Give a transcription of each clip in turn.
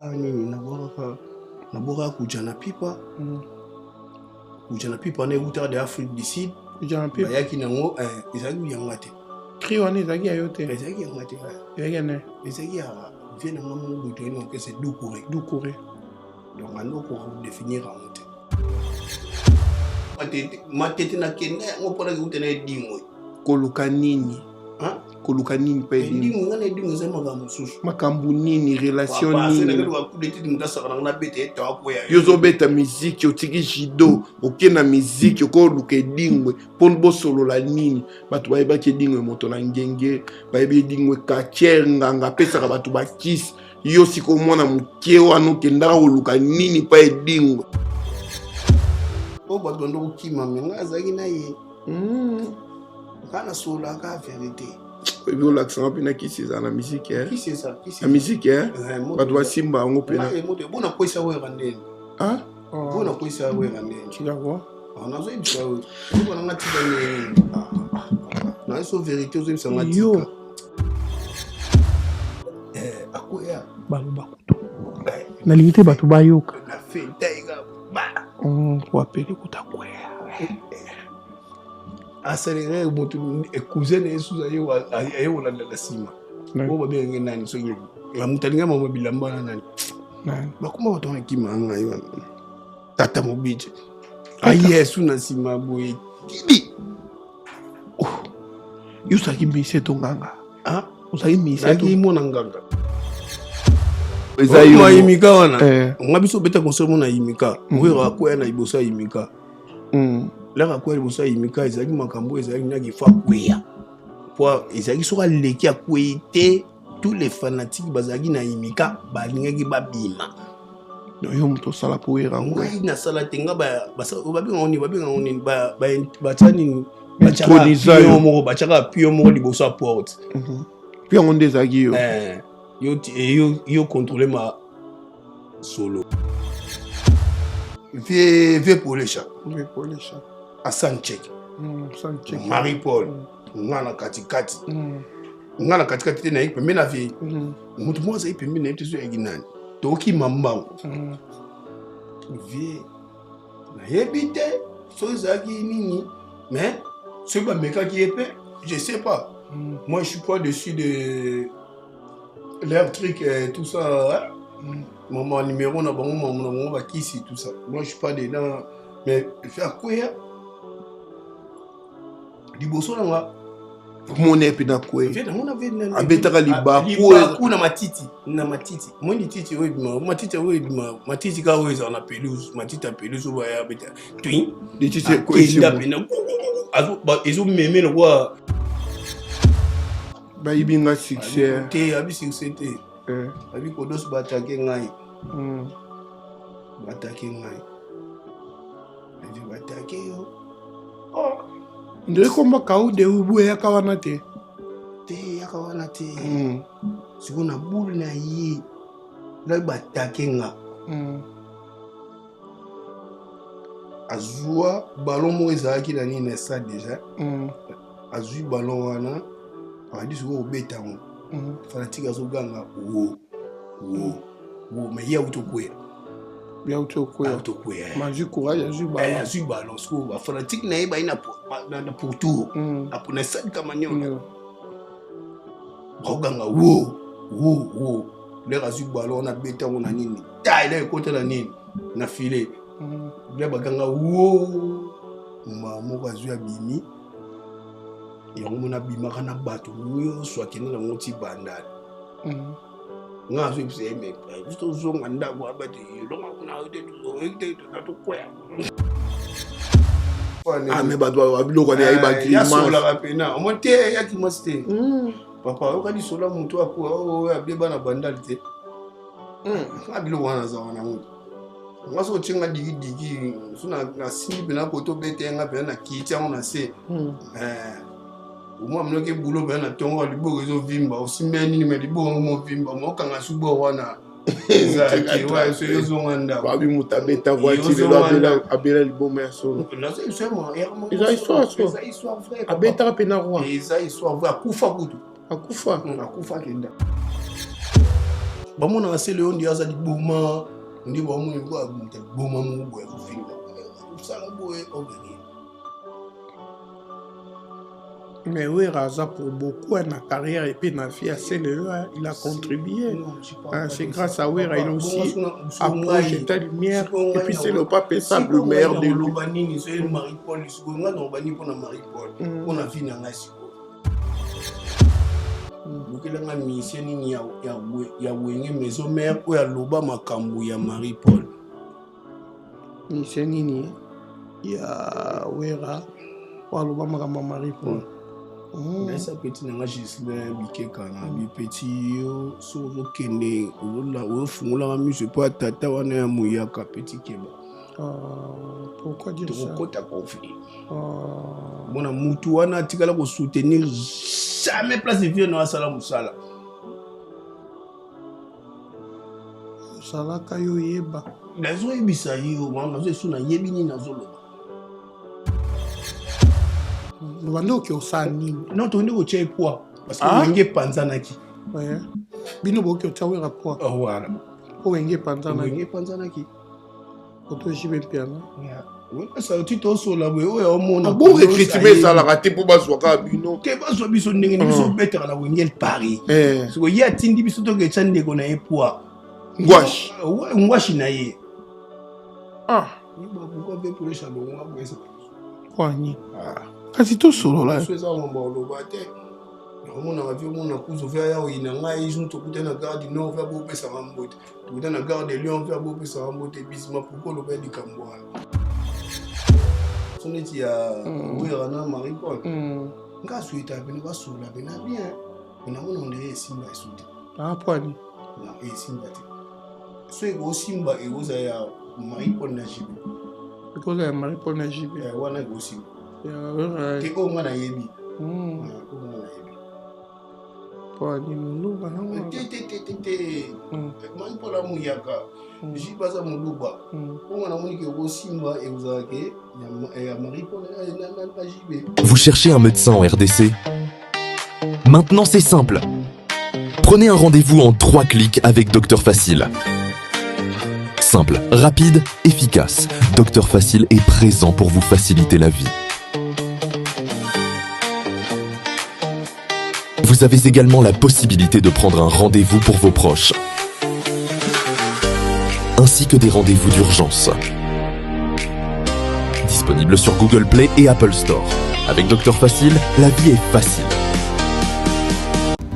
Nini nabwakaka? Nabwakaka Kuja na Pipa. Kuja na Pipa wana eutaka de Afrique du Sud. Kuja na Pipa. Bayaki nango, ezalaki yanga te. Cri wana ezalaki ya yo te? Ezalaki yanga te. Ezalaki ya nani? Ezalaki ya vie na nga moko boye, toyei na orchestre Doucouré. Doucouré. Donc ando kodefinir yango te. Matete nakenda yango mpona kekuta na Edingwe. Koluka nini? Koluka nini mpe? Edingwe, nga na Edingwe eza makambo mosusu. Makambo nini? Relation nini? Moto asaka nanga nabeta ye tawakoya. Yo ozobeta miziki, otiki judo, oke na miziki, okoluka Edingwe mpo bosolola nini? Bato bayebaki Edingwe moto na ngenge, bayebi Edingwe katiere, nganga apesaka bato bakisi. Yo sikoyo mwana moke wana okendaka koluka nini mpa Edingwe? Oyo bato bando kokima, me ngai azalaki na ye. Ngai nasololaka vérité. Oyebi olakisanga mpena kisi ezala na miziki? Kisi eza. Na miziki, bato basimba yango mpena. Bona kwesa Wera ndeni. Bona kwesa Wera ndeni. Tikako. Nazoyebisa yo, oyo nanga tika ndeni nayeso vérité, ozoyebisa nga tika. Akoya. Baloba kutu nalingi te bato bayoka. Wapele kuta kweya. Asalere moto cousin na ye susu aye kolanda na nsima, oyo babengaki nani? Soki moto alingi mama bilamba na nani, bakoma bato wana kima ngai wana, tata mobije aye su na nsima boye kidi. Yo ozalaki mise to nganga? Ozalaki mise? Nazalaki mwana nganga. Eza yo. Yimika wana, nga biso obeta concert mo na Yimika, Wera akwea na liboso ya Yimika. Laka akwea liboso ya Yimika, ezalaki makambo ezalaki naki fo akweya, po ezalaki soki aleki akwei te, tous les fanatiques bazalaki na Yimika balingaki babima. Yo moto osala mpo Wera? Ngai nasala te. Nga babengango nini? Babengango nini? Batya nini? Batiaka pion moko, batiaka pion moko liboso ya porte. Mpe yango nde ezalaki yo? Yo contrôle ma solo vie Polesha. Polesha. Asan Chek, Marie Paul, nga na katikati. Nga na katikati te, nayebi pembe na vie moto moko azali pembe na ye te. So oyaki nani? Tokima mbango. Vie nayebi te soki ezalaki nini, mais soki bamekaki ye mpe, je sais pas. Moi, je suis pas dessus de leur truc, tout ça, hein? Mama numéro na bango, mama na bango bakisi, tout ça, moi je suis pas dedans. Mais faire kweya liboso na nga. Mona ye mpe na kwe abetaka libaku. Na matiti, na matiti moi, lititi oyo ebima, matiti oyo ebima, matiti kaka oyo ezala na pelouse, matiti ya pelouse oyo baya beta twin. Lititi. Akenda pena ezomeme lokwa. Bayibi nga succès. Te, abi succès te. Abi Kodos batake ngai, batake ngai, abi batake yo. Nde komba kaude ubu eyaka wana te? Te, eyaka wana te. Sikoyo na bule na ye lai batake nga. Azwa ballon moko ezalaki na nini, na stade déjà. Azwi ballon wana, abandi sikoyo kobeta yango. Fanatique azoganga wo wo wo, mais ye auti okweya. Auti okweya. Auti okweya. Azwi courage, azwi ballon. Azwi ballon. Sikoyo bafanatique na ye bayi na pourtour na stade Kamanyola, bakoganga wo wo wo. Lere azwi ballon wana, abeta yango na nini, ta ela ekota na nini, na filet. Le baganga wo, mbala moko azwi, abimi yango. Mona abimaka na bato nyonso, akende nango ti Bandal. Nga azoyebisa ye, me biso tozonga ndako, abati elonga kuna te, tokwea. Ah, me bato babiloko wana yayi bagrimace. Yasolaka pena omoi te, ya grimace te. Papa oyoka lisolo ya moto oyo abeba na Bandal te? Nga biloko wana naza wana ngo. Nga soki otie nga dikidiki so, nasimbi mpena kote obete nga mpena, nakiti yango na se. Omwa minoki ebulo mpena na ntongo, liboko ezovimba, osimbi ya nini, me liboko yango movimba, mokanga subor wana ezalaki so, yozonga ndako. Babi moto abeta voiture lelo abela liboma ya solo. Eza histoire so. Eza histoire vraie. Abetaka mpe na roi. Eza histoire vraie, akufa kutu. Akufa. Akufa, akenda. Bamonaka sele oyo nde aza liboma, nde bamoni lokola moto liboma moko boye azofinga osala boye oganye. Mais Wera aza pour beaucoup na carrière et puis na vie ya Celeo, il a contribué. Hein, c'est grâce à Wera il aussi a projeté lumière et puis c'est le pape ça le meilleur de lui. Loba nini soki Marie Paul sikoyo ngai naloba nini mpona Marie Paul mpona vie na ngai sikoyo lukela ngai musicien nini ya Wenge Maison Mère oyo aloba makambo ya Marie Paul. Musicien nini ya Wera oyo aloba makambo ya Marie Paul? Naisa petit na nga Gislin Bikeka na bipeti yo soki ozokende ozofungolaka miso epo ya tata wana ya moyaka petit keba. Pourquoi dire ça? Tokokota conflit. Mona mutu wana atikala kosoutenir jamais place vie na asala mosala. Osalaka yo yeba. Nazoyebisa yo, nazo esu nayebi nini nazoloba. Obandi oke osala nini? Non, tondi kotia ye poids parce que Wenge epanzanaki. Bino bokoki otia Wera poids? Voilà. Po Wenge epanzanaki. Wenge epanzanaki. Oto JB Mpiana. Ti tosola boye oyo omona. Bon recrutement ezalaka te mpo bazwa kaka bino te, bazwa biso ndenge nini? Biso obetaka na Wenge El Paris. Siko ye atindi biso toketya ndeko na ye poids. Ngwashi. Ngwashi na ye. Kwani kasi tosolola. Eza mambo oloba te, omonaka vi omona kuzu vi aya oyina ngai jour tokuta na Gare du Nord, vi abopesaka mbote, tokuta na Gare de Lyon, vi abopesaka mbote. Bisima pourquoi oloba ya likambo wana so neti ya Wera na Marie Paul? Nga asweta pene basola pena bien, namona ondire esimba esu te. Pwani? Esimba te. So ekosimba, ekozala ya Marie Paul na JB. Ekozala ya Marie Paul na JB. Wana ekosimba te, oyo nga nayebi, oyo nga nayebi. Pwani moluba? Te, te, te, te, te. Marie Paul amuyaka, JB aza moluba. Mponga namoni ke ekosimba, ekozala ke ya Marie Paul na JB. Vous cherchez un médecin en RDC? Maintenant, c'est simple. Prenez un rendez-vous en 3 clics avec Docteur Facile. Simple, rapide, efficace. Docteur Facile est présent pour vous faciliter la vie. Vous avez également la possibilité de prendre un rendez-vous pour vos proches, ainsi que des rendez-vous d'urgence. Disponible sur Google Play et Apple Store. Avec Docteur Facile, la vie est facile.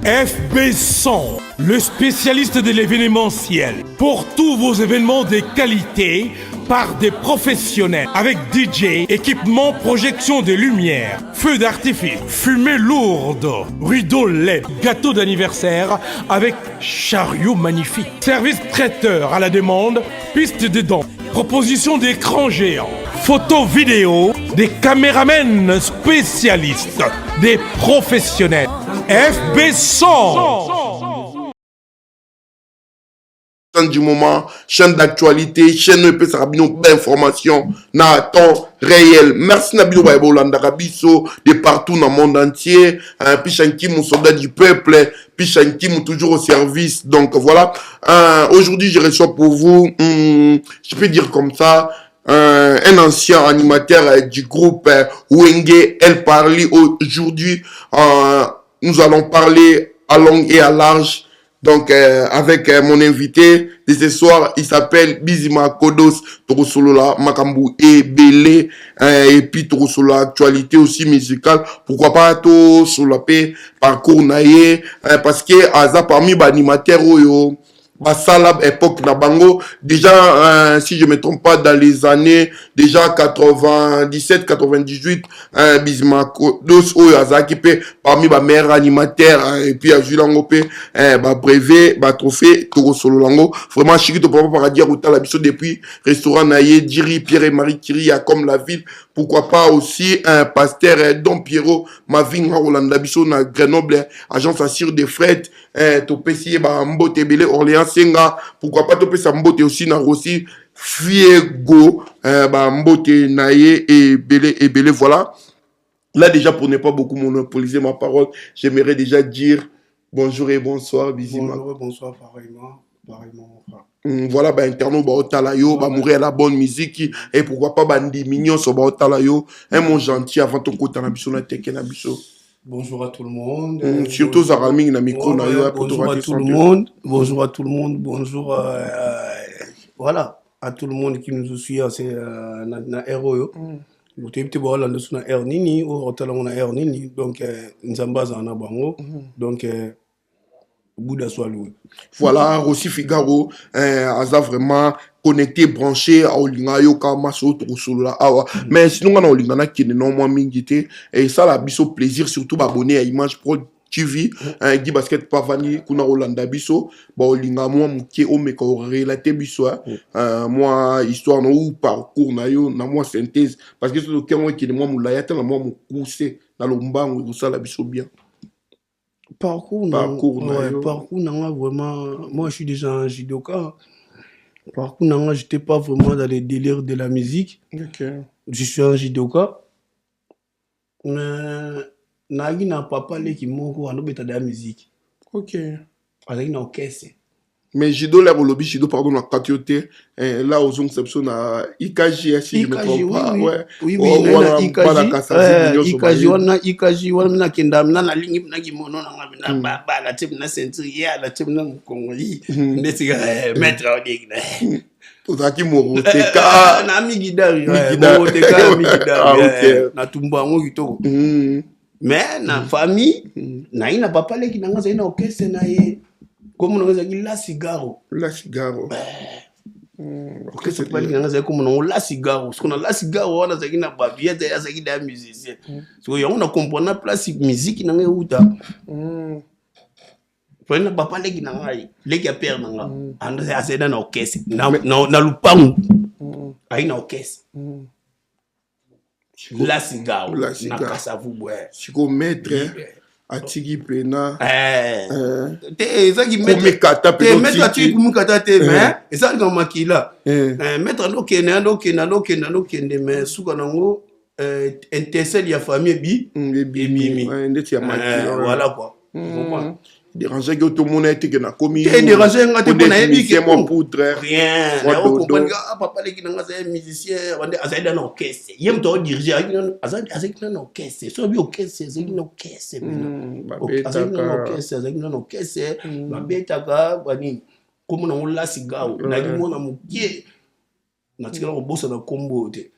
FB 100, le spécialiste de l'événementiel. Pour tous vos événements de qualité, par des professionnels avec DJ, équipement, projection de lumière, feux d'artifice, fumée lourde, rideau LED, gâteau d'anniversaire avec chariot magnifique, service traiteur à la demande, piste de danse, proposition d'écran géant, photos vidéo, des caméramens spécialistes, des professionnels. FB 100. Chaîne du moment, chaîne d'actualité, chaîne epesaka bino bainformation na temps réel. Merci na bino baye bolandaka biso de partout dans le monde entier. Pisha Nkimu, soldat du peuple, Pisha Nkimu toujours au service. Donc voilà, aujourd'hui je reçois pour vous, je peux dire comme ça, un ancien animateur du groupe Wenge El Parli. Aujourd'hui, nous allons parler à long et à large. Donc, avec mon invité de ce soir, il s'appelle Bizima Kodos Torosolola, Makambu Ebele, et puis Torosolola, actualité aussi musicale. Pourquoi pas Tosolola pe parcours na ye, hein, parce que aza parmi ba animateurs oyo, basala époque na bango déjà, si je me trompe pas, dans les années déjà 97 98, Bizima Kodos oyo azalaki pe parmi ba meilleurs animateurs, hein, et puis azwi yango pe, hein, ba brevet, ba trophée. Tokosolola yango vraiment. Chikito Papa Paradis akotala biso depuis restaurant na ye Diri Pierre et Marie Curie ya comme la ville. Pourquoi pas aussi un pasteur Don Pierrot Mavinga kolanda biso na Grenoble, agence assure de fret, topesi ye bambote ebele. Orléans Senga, pourquoi pas topesa mbote aussi na Rossi Fiego, bambote na ye ebele ebele. Voilà, là déjà, pour ne pas beaucoup monopoliser ma parole, j'aimerais déjà dire bonjour et bonsoir, Bizima. Bonjour et bonsoir pareillement. Pareillement, mon frère. Voilà, bainternautes baotala yo, baamoureux ya la bonne musique et pourquoi pas bandimi nyonso baotala yo, un mot gentil avant tokota na biso na teke na biso. Bonjour à tout le monde. Surtout ozalaka mingi na micro na yo. Bonjour à tout le monde. Bonjour à tout le monde. Bonjour voilà, à tout le monde qui nous suit, c'est na heure oyo. Moto yebi te baolanda so na heure nini, oyo otalango na heure nini. Donc Nzambe azala na bango. Donc Bouddha soit loué. Voilà, Rossi Figaro aza vraiment connecté, branché, aolinga yoka maso tokosolola awa. Mais sinon nga na olinga nakende na mwa mingi te, esala biso plaisir, surtout baabonné ya Image Pro TV, Guy Basket Pavani kuna kolanda biso, baolinga mwa moke omeka orelate biso mwa histoire na ou parcours na yo na mwa synthèse, parce que soki okengo ekende mwa molai ata na mwa mokuse na lombango, ekosala biso bien. Parcours, parcours na ouais, yo. Parcours na nga, vraiment, moi je suis déjà un judoka. Parcours na nga, j'étais pas vraiment dans les délires de la musique. Je suis un judoka. Mais nayaki na papa leki moko andobeta da musique. Azalaki na orchestre. Mais judo, là olobi judo, pardon na kati yo te, là ozongisa biso na IKG, si je me trompe pas. Oui, ouais. Oui, Oh, oui, wana na IKG. bana Kasavubu nyonso IKG bayebi. Wana IKG wana mina kenda mina nalingi mina kimono na nga mina baba natie mina ceinture ye natie mina mokongo yi ndeti maître aodeki na Ozalaki moroteka. Na migidari. Migidari. Moroteka migidari. Ah, ok. Natumba yango kitoko. Mais na famille nayi na papa leki na nga azali na orchestre na ye, kombo nango ezalaki La Cigaro. La Cigaro. Orchestre papa leki na nga azalaki, kombo nango La Cigaro. Siko na La Cigaro wana azalaki na babi, azalaki da musicien. Siko yango na comprendre na place musique na ngai euta. Pene na papa leki na ngai, leki ya père na nga, azali na orchestre na lupangu, ayi na orchestre La Cigaro. La Na Cigaro. Kasavubu. Siko maître atiki pena Te, ezaki komikata te mpe maître atiki komikata te, mais ezalaki na makila. Eh. Maître andokende, andokende, andokende, andokende, mais suka nango étincelle ya famille ebi ebimi. Ndeti ya makila. Voilà quoi. Comprends? Dérangeaki yo tomona ete ke nakomi Te, dérange nga te, mpo nayebi ke mwa poudre. Rien. Mwa Nayo dodo. comprendre que ah, papa leki na nga azali musicien, azali na orchestre, ye moto aodirige, azalaki na orchestre. So obi orchestre, azalaki na orchestre mpena. Azalaki na Babetaka. orchestre, azalaki na orchestre, babetaka banini, kombo nango La Cigaro. Nayaki mwana moke, natikala kobosana kombo oyo te.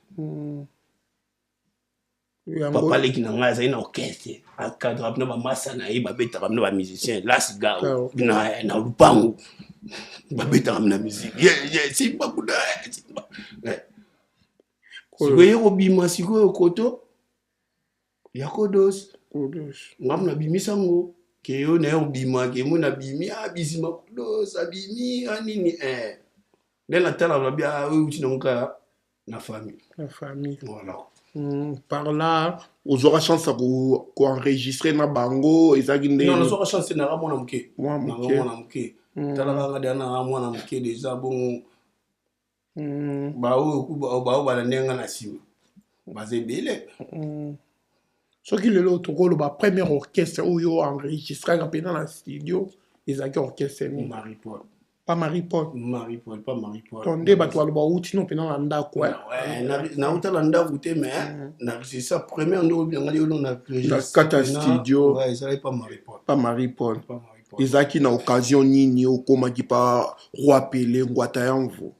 Yango Papa leki na ngai azali na orchestre, akadra na bamasa na ye, babetaka na bamusicien La Cigaro. Ciao. Na lupango babetaka na musique ye ye simba kuna, simba. Sikoyo ye kobima sikoyo koto ya Kodos. Ngamu nabimisa yango ke yo na ye obima ke mo nabimi abisima Kodos abimi anini nde natala nabi oyo uti nango kaka na famille. Na famille. Voilà. Par là ozwaka chance ya koenregistre na bango, ezalaki ndenge? Non, nazwaka chance te, naka mwana moke. Mwa Naka moke. mwana moke, talaka nga deya naka mwana moke déjà bongo. Baoyo baoyo balandi nga na nsima baza ebele. Soki lelo tokoloba première orchestre oyo enregistraka mpena na studio, ezalaki orchestre nini? Marie Paul. Pa Marie Paul? Marie Paul, pas Marie Paul. To nde bato baloba outi no mpena na ndako, eh? Nauta na ndako te, mais naregistrisa première nde oyo nanga oyo na Na kati ya studio. Ezalaki pa Marie Paul. Pa Marie Paul. Pa Marie Paul. Ezalaki na occasion nini okomaki pa Roi Pele Ngwata ya Mvo?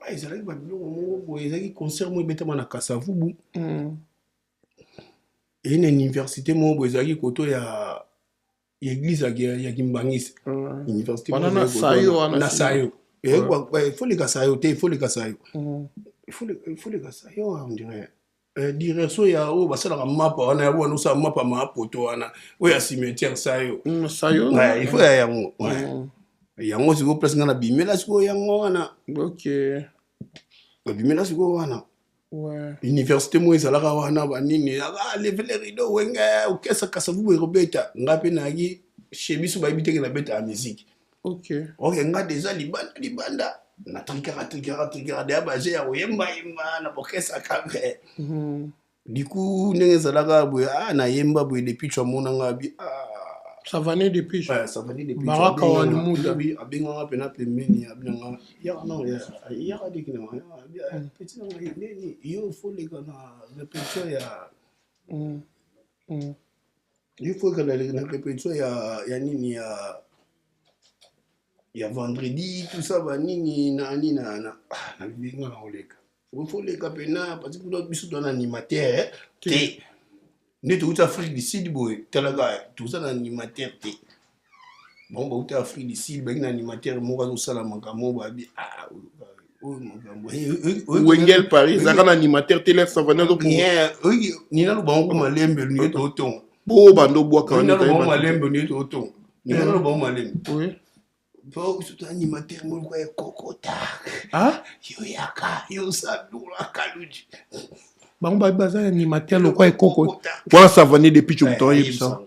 Ouais, ezalaki babiloko moko boye, ezalaki concert moko ebetama na Kasavubu, eye na université moko boye, ezalaki koto ya église ya Kimbangisi, université Wana moko na ezalaki koto Sayo wana na nsima. Sayo. Il faut leka Sayo te, il faut leka Sayo, il faut leka Sayo, on dirait direction ya oyo basalaka mapa wana, ya wana osala mapa maapoto wana, oyo ya cimetière Sayo. Sayo. Ouais, il faut ya yango. Ouais. Yango sikoyo place nga nabimela sikoyo yango wana. Nabimela sikoyo wana. Université moko ezalaka wana, banini, ah, leve le rideau, Wenge okesa Kasavubu ekobeta. Nga mpe nayaki chez biso, bayebi teke nabeta ya musique. Ok, nga déjà libanda libanda natrikaka trikaka trikaka deya baje ya koyembayemba na bokesaka mpe du coup ndenge ezalaka boye, ah, nayemba boye depuis twa monanga bi ah. Savane de Picho. Ouais, Savane de Picho. Baraka wa Lumuda. Abenganga pena pembeni, abenganga yaka non yaka deki na petit na ngai nini yo faut leka na répétition ya yo faut leka na répétition ya ya nini ya ya vendredi tout ça ba nini na nini na na ah, na benga na koleka faut leka pena parce que kuna biso toza na animateur te nde touti afrique du sud boye talaka toza na animateur te bango bauti afrique du sud bangi na animateur moko azosala makambo babi ah, oyo makambo wengel paris ezalaka na animateur te lef savane nina lobango ko malembe niye totonga po bando obwaka nina lobango malembe niye totonga nina lobango malembe po biso to animateur moko ya kokota ah? yo yaka yo sadula kaluji bango bayebi baza animateur lokwa ekokota wana savane depuis tu moto oyebisa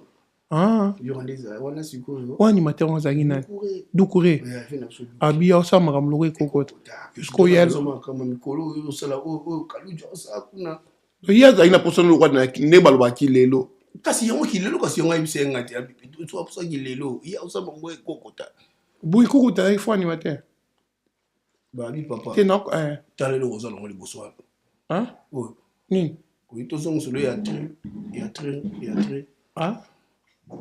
ah. wana sikoyo oyo animateur wana azalaki nani dukure abi osala makambo lokwa ekokota mikolo oyo osala oyo kaluji osala kuna ye azalaki na mposa lokwa nde balobaki lelo kasi yango kilelo kasi yango ayebisa ye nga te aposa kilelo ye osala bango ekokota boyi kokota azalaki fo animateur babi papa te na eh. tala eloko oza nango liboso wana oyo nini oyi tozongisolo ya train ya train ya train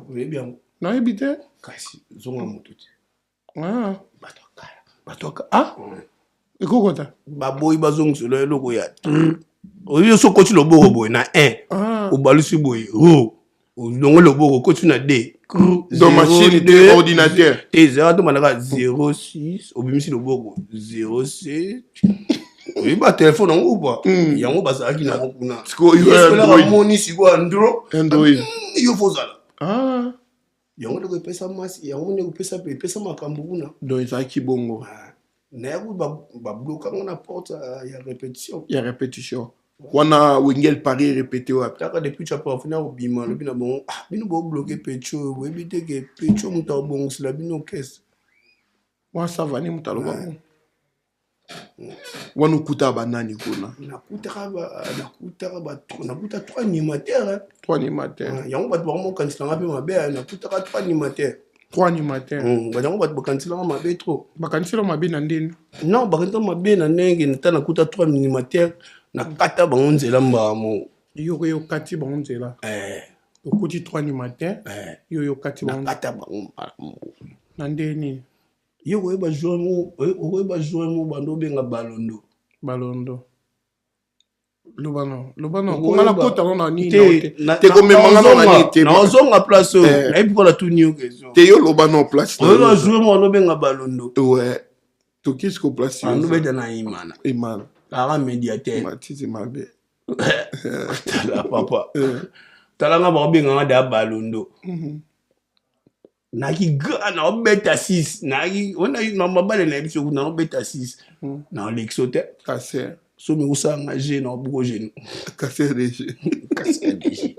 oyebi yango nayebi te kasi zonga moto te bato ya kala bato ya kala ekokota baboyi bazongiselo eloko ya oyebi yo so okoti loboko boye na 1 obalusi boye olongo loboko okoti na 2 donc machine te ordinateur te ezalaka tomalaka 06 obimisi loboko 07 oyebi batelefone yango upa hmm. yango bazalaki nango kuna amoni sikoyo andro android yo fo ozala ah. yango ndeko epesa masi yango ndeko epesa epesa makambo kuna donc ezalaki bongo ah. Nayaki babloka yango na porte ya répétition ya répétition wana wengel paris répété wapi kaka depuis chapa afuna kobima alobi na bango ah bino bobloke pecho oyo boyebi te ke pecho moto akobongisela bino kese wana savani moto aloba bongo wana okutaka banani kuna nakutaka nakutaka nakuta trois animateur trois animateur yango bato bango mokanisela nga mpe mabe nakutaka trois animateur trois animateur yango bato bakaniselanga mabe trop bakanisela mabe na ndeni non bakanisela mabe na ndenge nata nakuta trois animateur nakata bango nzela mbaa moko yo yo okati bango nzela eh. okuti trois animateur eh. yo yo okati bango nakata bango mbala moko na ndeni yo okoyeba joueur moko okoyeba joueur moko bando obenga balondo balondo loba no loba no konga nakota no na nini te komemanga no na nini te nazonga place oyo eh. nayebi mpo natuni yo question te yo loba no place oyoka joueur moko bando obenga balondo ouais tokisi ko place bando beta na imana imana kaka médiateur matiti mabe tala papa eh. tala nga bakobenganga da balondo mhm. nayaki gra naobeta 6 nayaki wana mabale na yebi soki naobeta 6 hmm. naolekisa te kaser soki osalanga ge naobuko genou kaser dg kaser dg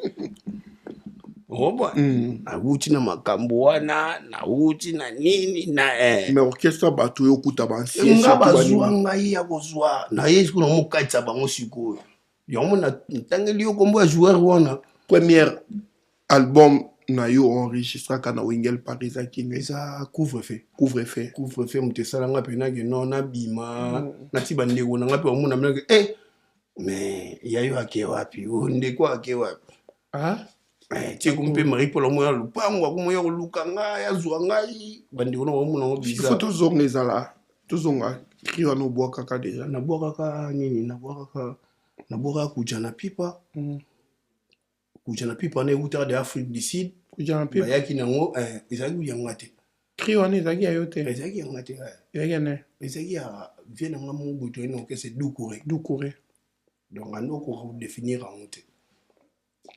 oba hmm. nawuti na makambo wana nawuti na nini na eh. mais orchestre bato oyo okuta bansienga bazwa ngai ya kozwa naye sikoyo namokatisa bango sikoyo yango natangeli yo nkombo ya joueur wana première album na yo enregistraka na wengel paris ezalaki nini eza couvre feu couvre feu couvre feu moto esala nga mpena ke non nabima mm. nati bandeko na nga mpe bamona mena ke eh mais yayo ake wapi o ndeko ake wapi ah? eh, tie komi mpe marie paul amoya lupango akomoya koluka ngai azwa ngai bandeko na bamona yango bizarre tozonga ezala tozonga cri wana obwakaka deja nabwakaka nini nabwakaka nabwakaka kuja na pipa mm. Kuja na pipa wana ewutaka de Afrique du Sud. Kuja na pipa. Bayaki nango eh, ezalaki ya nga te. Cri wana ezalaki ya yo te. Ezalaki ya nga te. Eh. Ezalaki ya nani? Ezalaki ya vieux na nga moko boye toyei na orchestre Doucouré. Doucouré. Donc ando okoka kodefinir yango te.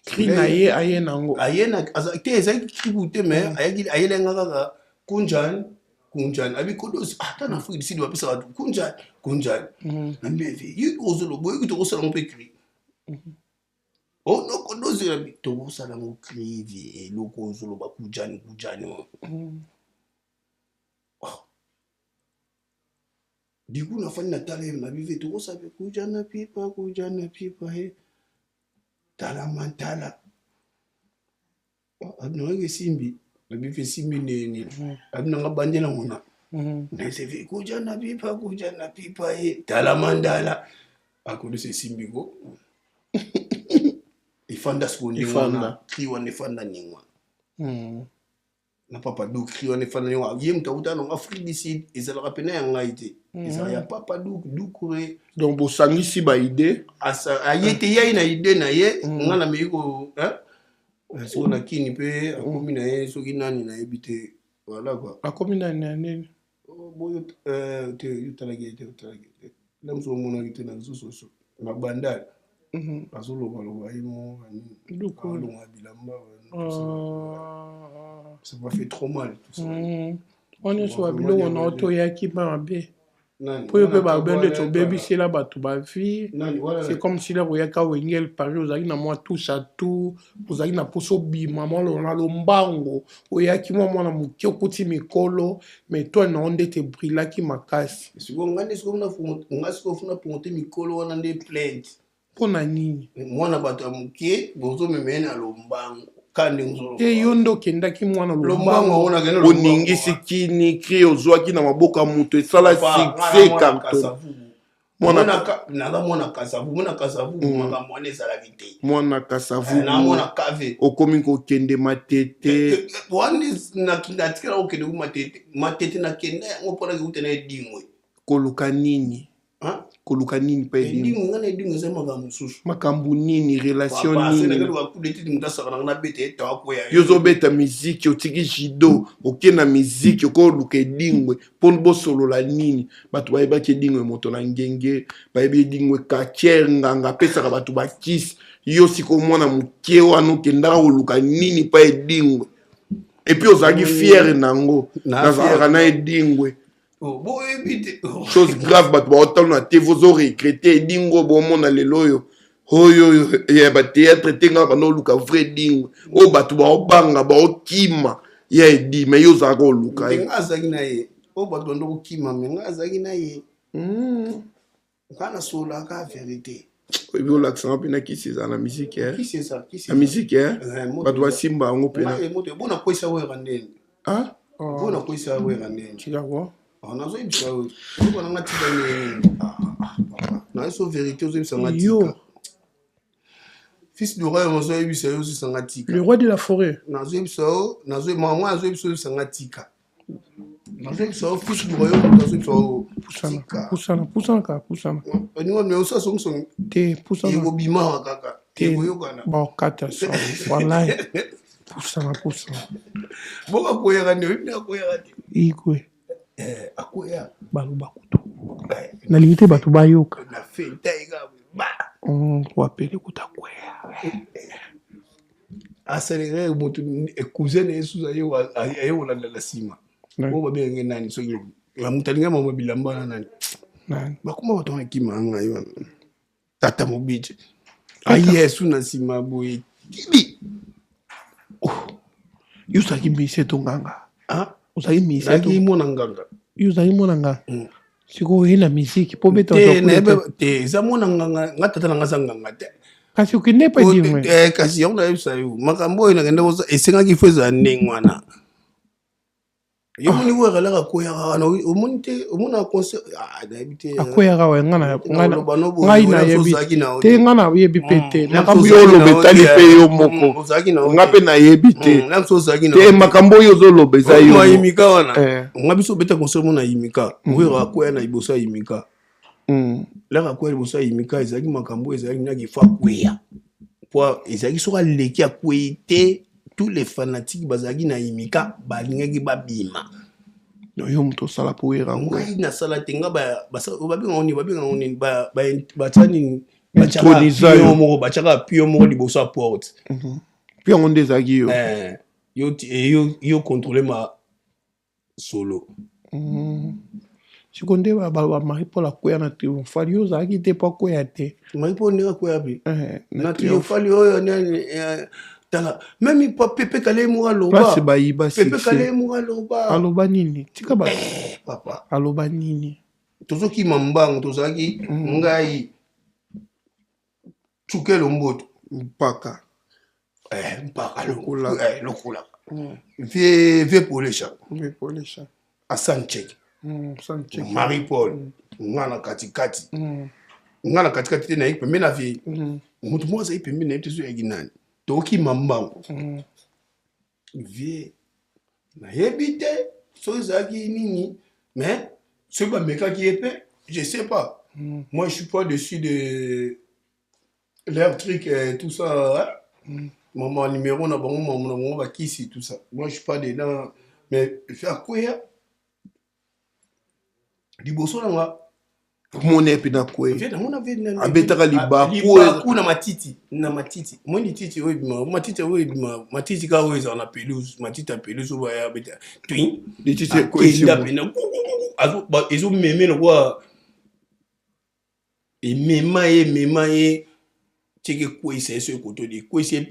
Cri na ye aye nango. Aye na te ezalaki cri kutu te mais mm. ayaki ayela nga kaka Kunjan Kunjan abi kodos ata na Afrique du Sud bapesaka bato Kunjan Kunjan. Mm. Na mbeve ye ozoloba oyoki tokosala ngo mpe cri. Mm. onoko oh, dozela tokosala yango crivi eloko ozoloba kujani kujani mm. oh. diku nafandi na tala ye na bive tokosala mpe kujana pipa kujana pipa he tala mantala oh, nayoki esimbi Nabi fe esimbi ndenge nini? Abi nanga bandela ngona. Nasefi kuja na pipa kuja na pipa ye tala mandala. Akolusa esimbi ko. Efanda sikoyo ndenge wana. Cri wana efanda ndenge wana. Na papa du cri wana efanda ndenge wana. Ye moto awuta nango Afrique du Sud ezalaka pena ya ngai te. Ezalaka ya papa du Dukure. Donc bosangisi ba idée. Asa aye te ye na idée na ye nga na meki ko hein? Sikoyo na kini mpe akomi na ye soki nani nayebi te. Voilà quoi. Akomi nani na nini? Oh, boyo euh, te otalaki ye te otalaki te. Na mosu omonaki te na nsusu na bandal. Azolobaloba ye moko alonga bilamba. Ça m'a fait trop mal tout ça. Wana nyonso ba biloko na yo toyaki mabe. Mpo yo mpe balobi nde tobebisela bato ba vie. C'est comme si lero oyaka Wenge Paris ozalaki na mwa touche à tout, ozalaki na mposa obima mwa na lombango, oyaki mwa mwana moke okuti mikolo, mais toi na yo nde te brillaki makasi. Sikoyo nga nde sikoyo nga sikoyo funa promote mikolo wana nde plainte. Mpo na nini? Mwana bato ya moke bozomema ye na lombango. Te yo nde okendaki mwana lombango. Oningisi kini cri ozwaki na maboko ya moto esala succès carton. Naza mwana Kasavu, mwana Kasavu makambo wana ezalaki te. Mwana Kasavu na mwana kave okomi kokende matete. Wana natikala kokende ku matete, matete nakenda yango mpona kekuta na edingwe. Koluka nini? Koluka nini pa edingwe? Nga na edingwe eza makambo mosusu. Makambo nini? Relation nini? Yo ozobeta miziki otiki judo oke na miziki okoluka edingwe mpo bosolola nini? Bato bayebaki edingwe moto na ngenge, bayebi edingwe katiere nganga apesaka bato bakisi. Yo sikoyo mwana moke wana okendaka koluka nini pa edingwe? Epuis ozalaki fiere nango, nazalaka na edingwe. Chose grave, bato baotala na tv ozo regrete edingwe bomona lelo oyo oyo oyo ya batheatre te. Nga banda oluka vrai edingwe oyo bato baobanga baokima ya edi, me yo ozalaka oluka ye. Nga azalaki na ye oyo bato banda kokima, me nga azalaki na ye. Nga nasololaka verité. Oyebi olakisanga mpena kisi ezala na misike, na misike bato basimba yango mpena. Bona kwesa wera ndeni. Bona kwesa wera ndeni. Nazoyebisa yo ozoba nanga tika ndeni. Nayeso verité ozoyebisa nga tika. Fils du royaume ozoyebisa yo ozoyebisa nga tika. Le roi de la forêt. Nazoyebisa yo, mama azoyebisa oyebisa nga tika. Nazoyebisa yo fils du royaume nazoyebisa yo. Pusana, pusana, pusana kaka, pusana. Oninga me osa songisongi. Te, pusana. Ekobima kaka. Ekoyokana. Bakata so. Wallahi. Pusana, pusana. Boka koyaka nde, oyebi nde akoyaka te. Igwe. Akoya. Baloba kutu. Nalingi te bato bayoka. Na fenta eka ba. Wapele kuta kweya. Asalelaka moto cousin na ye susu aye kolanda na nsima. Oyo babengaki nani soki moto alinga mama bilamba wana nani? Bakoma bato wana kima ngai wana. Tata mobije. Aye su na nsima boye tibi. Yo ozalaki mise to nganga? Ozalaki mise to mwana nganga? Yo ozalaki mwana nganga. Sikoyo oye na miziki mpo obeta te, eza mwana nganga. Nga tata na nga aza nganga te. Kasi okende epai edingwe. Kasi yango nayebisa yo makambo oyo nakende esengaki fo ezala ndenge wana. Yo moni oyo alaka akweyaka wana, omoni te, omonaka concert nayebi te. Akweyaka wa ngai nayebi te, ngai nayebi mpe te. Makambo yo oloba etali mpe yo moko, nga mpe nayebi te te makambo oyo ozoloba eza yo. Yimika wana nga biso obeta concert mona yimika oyo akweya na liboso ya yimika. Laka akweya liboso ya yimika ezalaki makambo ezalaki naki fo akweya po ezalaki soki aleki akweyi te, tous les fanatiques bazalaki na yimika balingaki babima. Yo moto osala po oyera ngo? Ngai nasala te, nga babengaka nini, babengaka nini, batya nini, batyaka moko, batyaka pion moko liboso ya porte. Pion yango nde ezalaki yo? Yo contrôle ma solo. Siko nde baloba Marie Paul akweya na triomphal, yo ozalaki te mpo akweya te? Marie Paul ndenge akweya mpe na triomphal oyo nani, tala meme Pepe Kale moko aloba. Place bayiba. Pepe Kale moko aloba. Aloba nini? Tika ba papa. Aloba nini? Tozokima mbangu, tozalaki ngai Tsukelo Mboto mpaka mpaka lokola lokola. Vie Polesha, Asan Chek, Marie Paul, nga na katikati, nga na katikati te, nayeki pembe na vie. Moto moko azali pembe na ye te, so oyaki nani, tokima mbango. Vie nayebi te soki ezalaki nini, mais soki bamekaki ye mpe, je sais pas. Moi, je suis pas dessus de leur truc, tout ça, hein? Mama numéro na bango, mama na bango bakisi, tout ça, moi je suis pas dedans. Mais fe akweya liboso na nga. Omona ye mpe na kwe? Namona. Abetaka libaku. Libaku na matiti, na matiti. Moi lititi oyo ebima, matiti oyo ebima, matiti kaka oyo ezala na pelouse, matiti ya pelouse oyo baya beta twin. Lititi. Akenda pena, ezomeme lokola emema ye, emema ye tieke, ekweyisa ye. So ekotoli, ekweyisi ye,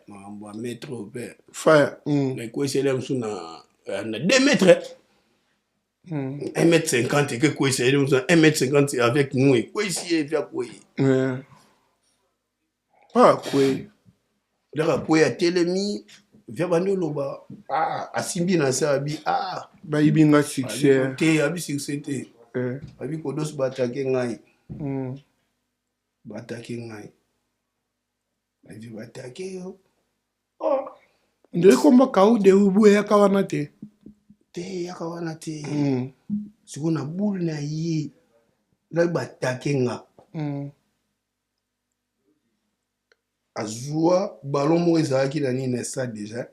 makambo ya mètre oyo mpe. Fire. Ekweyisa ye mosusu na 2 mètres, 1 mètre 50, eke ekweyisa ye mosusu na 1 mètre 50 avec nous, ekweyisi ye, epi akwei. Ah, kwei. Laka akwei, atelemi, via bandi oloba, ah, asimbi na se, abi ah. Bayibi nga succès. Te, abi succès te. Abi kodos baatake ngai. Baatake ngai, abi baatake yo. Oh. Nde komba kaude ubu eyaka wana te? Te, eyaka wana te. Sikoyo na bule na ye lai baatake nga. Azwa ballon moko ezalaki na nini, na stade déjà.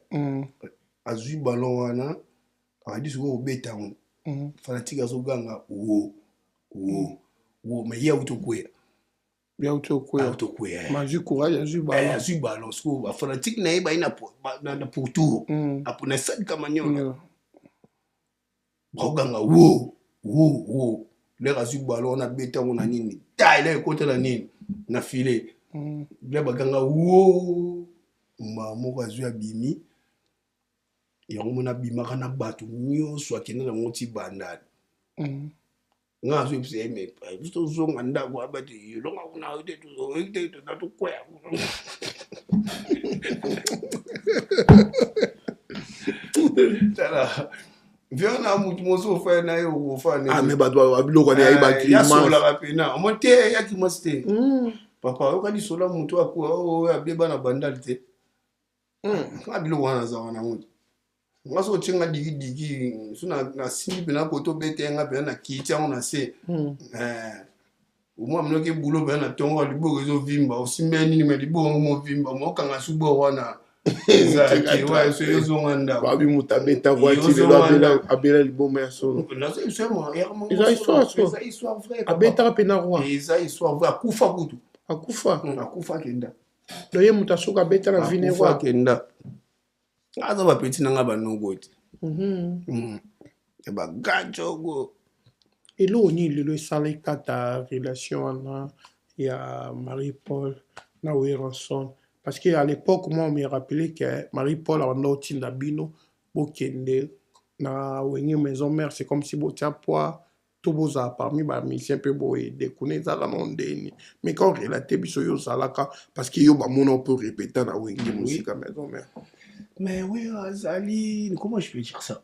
Azwi ballon wana, abandi sikoyo kobeta yango. Fanatique azoganga wo wo wo, mais ye auti okweya. Auti okweya. Auti okweya. Azwi courage, azwi ballon. Azwi ballon. Sikoyo bafanatique na ye baye na pourtour na stade Kamanyola, bakoganga wo wo wo. Lere azwi ballon wana, abeta yango na nini, ta ele ekota na nini, na filet. Le baganga wo, mbala moko azwi, abimi. Yango mona abimaka na bato nyonso, akende nango ti Bandal. Nga azoyebisa ye, me biso tozonga ndako, abati elonga kuna te, te tokwea. Tala vieux na mutu mosu ofai na ye, okofa. Ah, mais bato babiloko wana yayi baklimasolaka pena omo te, ya kimasi te. Papa, oyoka lisola motu oyo abeba na Bandal te. Nga biloko wana naza wana ngo te. Nga so otie nga dikidiki, so nasimbi mpena kote obete nga mpena, na kiti yango na se, omwa minoki ebulo mpena na ntongo, liboko ezovimba, osimbi nini, me liboko yango movimba, mokanga su bor wana eza te wa so ezonga ndako. Babi moto abeta voiture lelo abela liboma ya solo. Eza histoire so. Eza histoire vraie. Abetaka mpe na roi. Eza histoire vraie, akufa kutu. Akufa. Akufa, akenda. Do ye moto asuka abeta na vine. Akufa. Roi. Akenda, aza bapeti na nga banoko te ya bagajogo. Eloko nini lelo esala ekata relation wana ya Marie Paul na Werrason? Parce que à l'époque, moi, on me rappelait que Marie Paul abanda otinda bino bokende na Wenge Maison Mère, c'est comme si botia poids to bozala parmi bamusicien mpe boyede kuna. Ezalaka na ndeni, mais quand relate biso, yo ozalaka, parce que yo bamona mpe orépéta na Wenge Mosika Maison Mère. Mais oui, azali, comment je peux dire ça,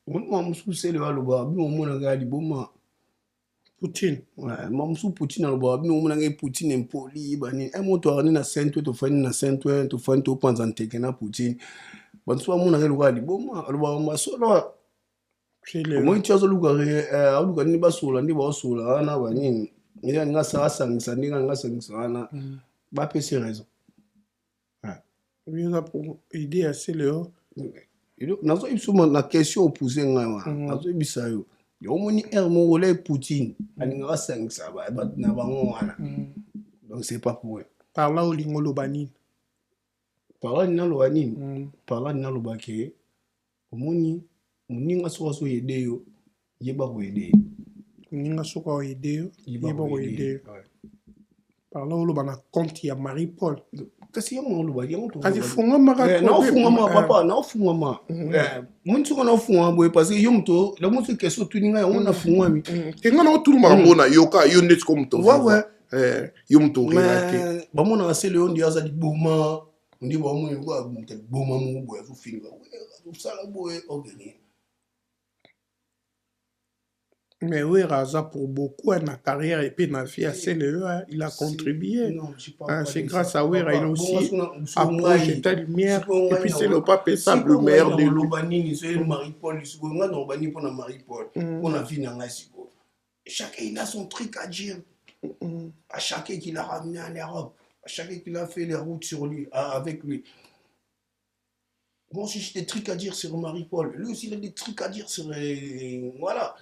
mwa mosusu sele aloba bino omonaka ya liboma. Poutine. Ma mosusu Poutine alobaka bino omonaka ye Poutine impoli banini e moto akandi na Saint, tofandi na Saint, tofandi topanza nteke na Poutine. Bato bamonaka ye lokola liboma, alobaka masolo. Omoni ti azoluka, aluka nini, basola nde baosola wana banini, ndenge alinga asangisa, ndenge alinga asangisa wana, bapesi raison. Eza pour idée ya sele. Nazoyebisa na question opose ngai wana. Nazoyebisa yo, omoni aire moko le Poutine alingaka asangisa bato na bango wana, donc c'est pas pour rien. Par là olingi oloba nini? Par là naloba nini? Par là naloba ke omoni moninga soki azoyede yo, yeba koyede ye. Moninga soki aoyede yo, yeba koyede yo. Par là oloba na compte ya Marie Paul? Kasi yango oloba yango. Kasi fungwamaka. Naofungwama, papa, naofungwama. Moni soki naofungwama boye, parce que yo moto yango soki question otuni ngai, yango nafungwami. Te, nga na otulu makambo na yoka yo ndeti ko moto. Yo moto orelate. Bamonaka sele oyo nde aza liboma. Nde baomoni lokola moto liboma moko boye azofinga, azosala boye okende. Mais Wera aza pour beaucoup hein, na carrière et puis na vie ya Celeo, hein, il a contribué. Non, je parle Hein, pas c'est de grâce ça. à Wera, il a Papa, aussi bongo a projeté lumière et puis Celeo pas pesa le meilleur de lui. Loba nini soki Marie Paul sikoyo ngai naloba nini mpona Marie Paul mpona vie na ngai sikoyo. Chacun il a son truc à dire. À chacun qu'il a ramené en Europe, à chacun qu'il a fait les routes sur lui, avec lui. Moi aussi, j'ai des trucs à dire sur Marie-Paul. Lui aussi, il a des trucs à dire sur... Voilà.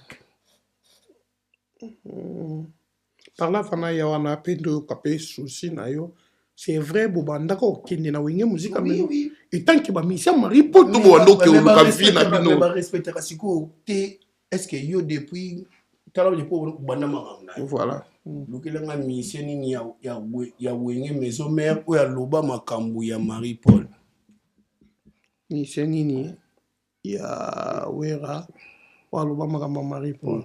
Par là fana ya wana mpe nde oyoka mpe souci na yo. C'est vrai, bobandaka kokende na Wenge Muzika, Oui, oui. etanke bamisia Marie Paul To bobanda okende oluka vie na bino. Barespectaka sikoyo te. Est ce que yo depuis tala depuis obanda makambo na yo, Voilà. lukelanga musicien nini ya Wenge Maison Mère oyo aloba makambo ya Marie Paul? Musicien nini ya Wera oyo aloba makambo ya Marie Paul?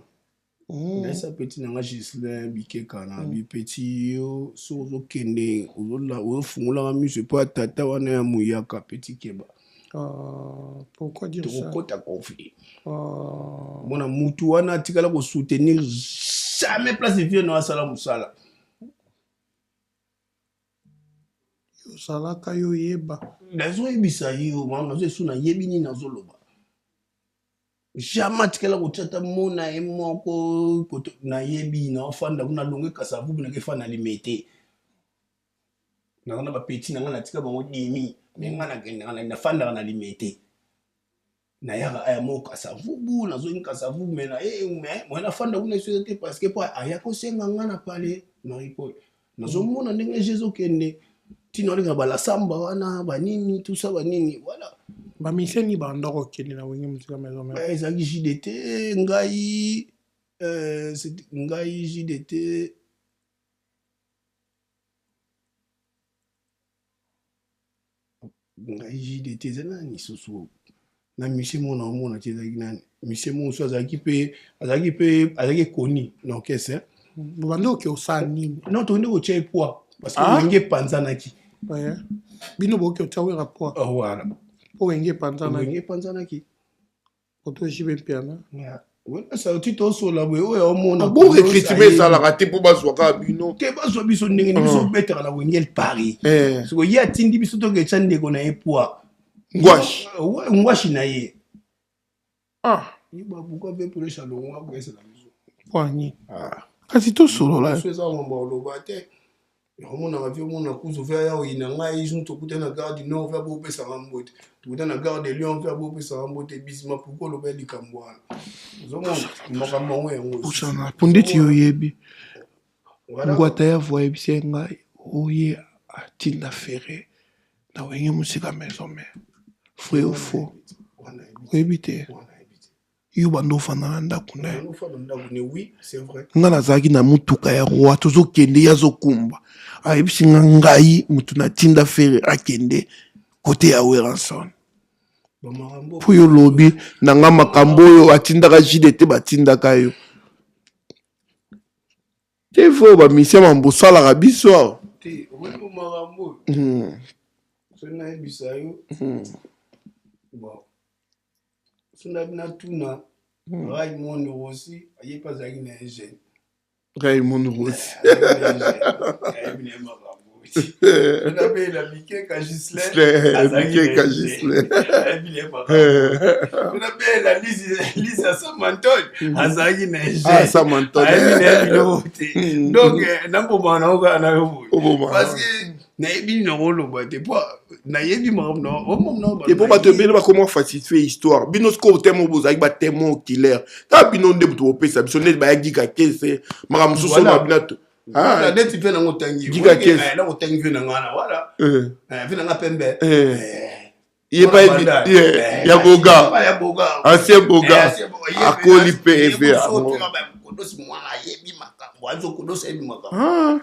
Naisa petit na nga Gislin Bikeka na bi petit yo so ozokende ozofungolaka miso epo ya tata wana ya moyaka petit keba. Ah, pourquoi dire ça? Tokokota conflit. Ah, Mona mutu wana atikala kosoutenir jamais place vie no asala mosala. Ozalaka yo oyeba. Nazoyebisa yo mama, nazo esu nayebi nini nazoloba. Jamais atikala kotia ata mona ye moko koto nayebi naofanda kuna longe Kasavubu nakefanda Limete naza na bapeti na ngai natika bango demi me ngai nakendaka nafandaka na Limete nayaka aya moko Kasavubu nazongi Kasavubu me na ye me moye nafanda kuna esu eza te parce que po aya kosenga ngai na pale Marie Paul nazomona ndenge je ezokende ntina olinga balasamba wana banini tout ça banini voilà. Bamusicien nini banda kokende na Wenge Muzika Maison Mère? Ezalaki JDT, ngai ngai JDT, ngai JDT eza nani lisusu na musicien moko naomona te ezalaki nani musicien moko mosusu azalaki mpe azalaki ekoni na orchestre. Bobandi oke osala nini? Non, tokende kotia ye poids parce que Ah? Wenge epanzanaki. Ouais. Bino bokoki otia Wera poids? Oh, voilà. Mpo Wenge epanzanaki. Wenge epanzanaki. Oto JB Mpiana. Wena ti tosola boye oyo omona. Bon recrutement ezalaka te mpo bazwa kaka bino? Te, bazwa biso ndenge nini? Biso obetaka na Wenge Paris. Siko ye atindi biso toketya ndeko na ye poids. Ngwashi. Ngwashi na ye. Ah. Ye babuka mpe polesha longwa koyesela biso. Mpo nini kasi tosolola? So eza mambo oloba te omonaka vi omona kuzu ve aya oyina ngai jour tokuta na Gare du Nord ve abopesaka mbote, tokuta na Gare de Lyon ve abopesaka mbote bisima. Pourquoi oloba likambo wana? Ozomona makambo yango yango. Pusana mpo ndeti yo oyebi. Voilà. Ngwata ya vo ayebisi ye ngai oye atinda Ferre na Wenge Mosika Maison Mère, vrai ou faux? Wana yebi te. Oyebi te? Wana yebi te. Yo banda ofanda na ndako na ye. Wana ofanda ndako ne, oui, c'est vrai. Nga nazalaki na motuka ya roi, tozokende, ye azokumba, ayebisi nga ngai motu natinda Ferre akende kote ya Werrason. Bamakambo. Mpo yo lobi na nga makambo oyo atindaka JDT, batindaka yo te fo bamisia mambo osalaka biso awa. Te, omoni makambo oyo soki nayebisa yo bon so natuna Raymond Rossi aye mpe azalaki na ye jeune. Raymond Rossi. Ayebi na ye makambo. Nabela Bikeka Gislin. Bikeka Gislin. Ayebi na ye makambo. Nabela Lisa Samantone azalaki na ye jeune. Samantone. Ayebi na ye biloko te. Donc nambomaka nango kaka na yo boye. Oboma. Parce que nayebi nini nakoloba te po nayebi makambo na omomna. Epo bato ebele bakoma falsifier histoire. Bino sikoyo temo bozalaki batémoin oculaire kaka bino nde moto bopesa biso nde bayagika kese makambo mosusu Voilà. na bino to. Ah, Neti mpe nango otangi. Gika kese. Nango otangi mpe na nga na wala mpe na nga pembe. Ye pa ya boga. Ya boga. Ancien boga akoli mpe eve yango. Kodosi mwana ayebi makambo azo kodosi ayebi makambo.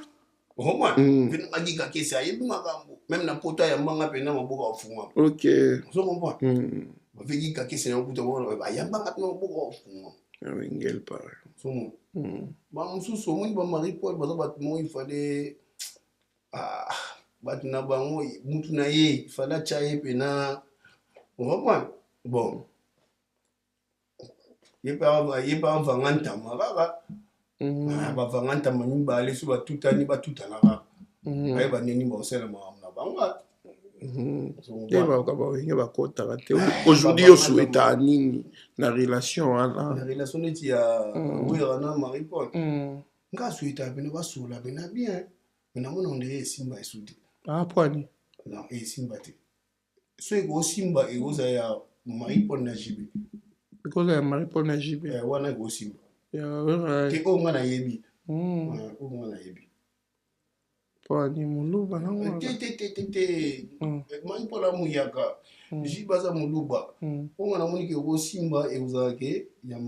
Omona mpe nanga gika kese ayebi makambo même na poto ayambanga mpena maboko afungwama. Ozo comprendre? Bave gika kese na kuta ayambanga mpena maboko afungwama. Wengel par Ozomona bamosusu omoni bamarie Paul baza bato moko ifale. Bato na bango, mutu na ye fallait atya ye mpena, ocomprendre? Bon, ye mpe avanga ntama kaka. Ah, bavanga ntama mibale, so batutani, batutana kaka, bayeba ndeni bakosala makambo na bango. Nde bayoka bawenge bakotaka te. Aujourd'hui, yo souhaitaka nini na relation wana? Na relation neti ya Wera na Marie Paul, nga asouhaitaka pena basola pena bien, mais namona ondire esimba esu te. Ah, poani? Non, esimba te. So ekosimba, ekozala ya Marie Paul na JB. Ekozala ya Marie Paul na JB. Wana ekosimba te. Oyo nga nayebi, oyo nga nayebi. Poani moluba nango? Te, te, te, te, te. Marie Paul amuyaka, JB aza moluba. Oyo nga namoni ke ekosimba, ekozala ke ya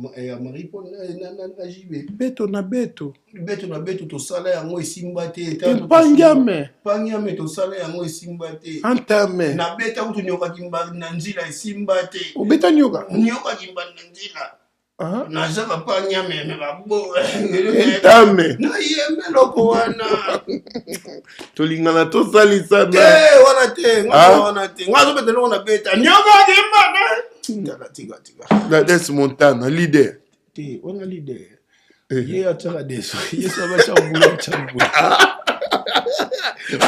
Marie Paul na JB. Beto na beto. Beto na beto, tosala yango, esimba te. Epangiame. Pangiame, tosala yango, esimba te. Antame. Nabeta kutu nyokaki na nzila, esimba te. Obeta nyoka? Nyokaki mbali na nzila. Nazaka panyame me babo. Entame. Nayembe eloko wana. Tolingana, tosalisana. Te, wana te, nga wana te. Nga azobeta eloko, nabeta nyokaki mbana. Tika, tika, tika. Gladys Montana, leader. Te, wana leader ye atiaka deso, ye so abatya mbula, atya mbula.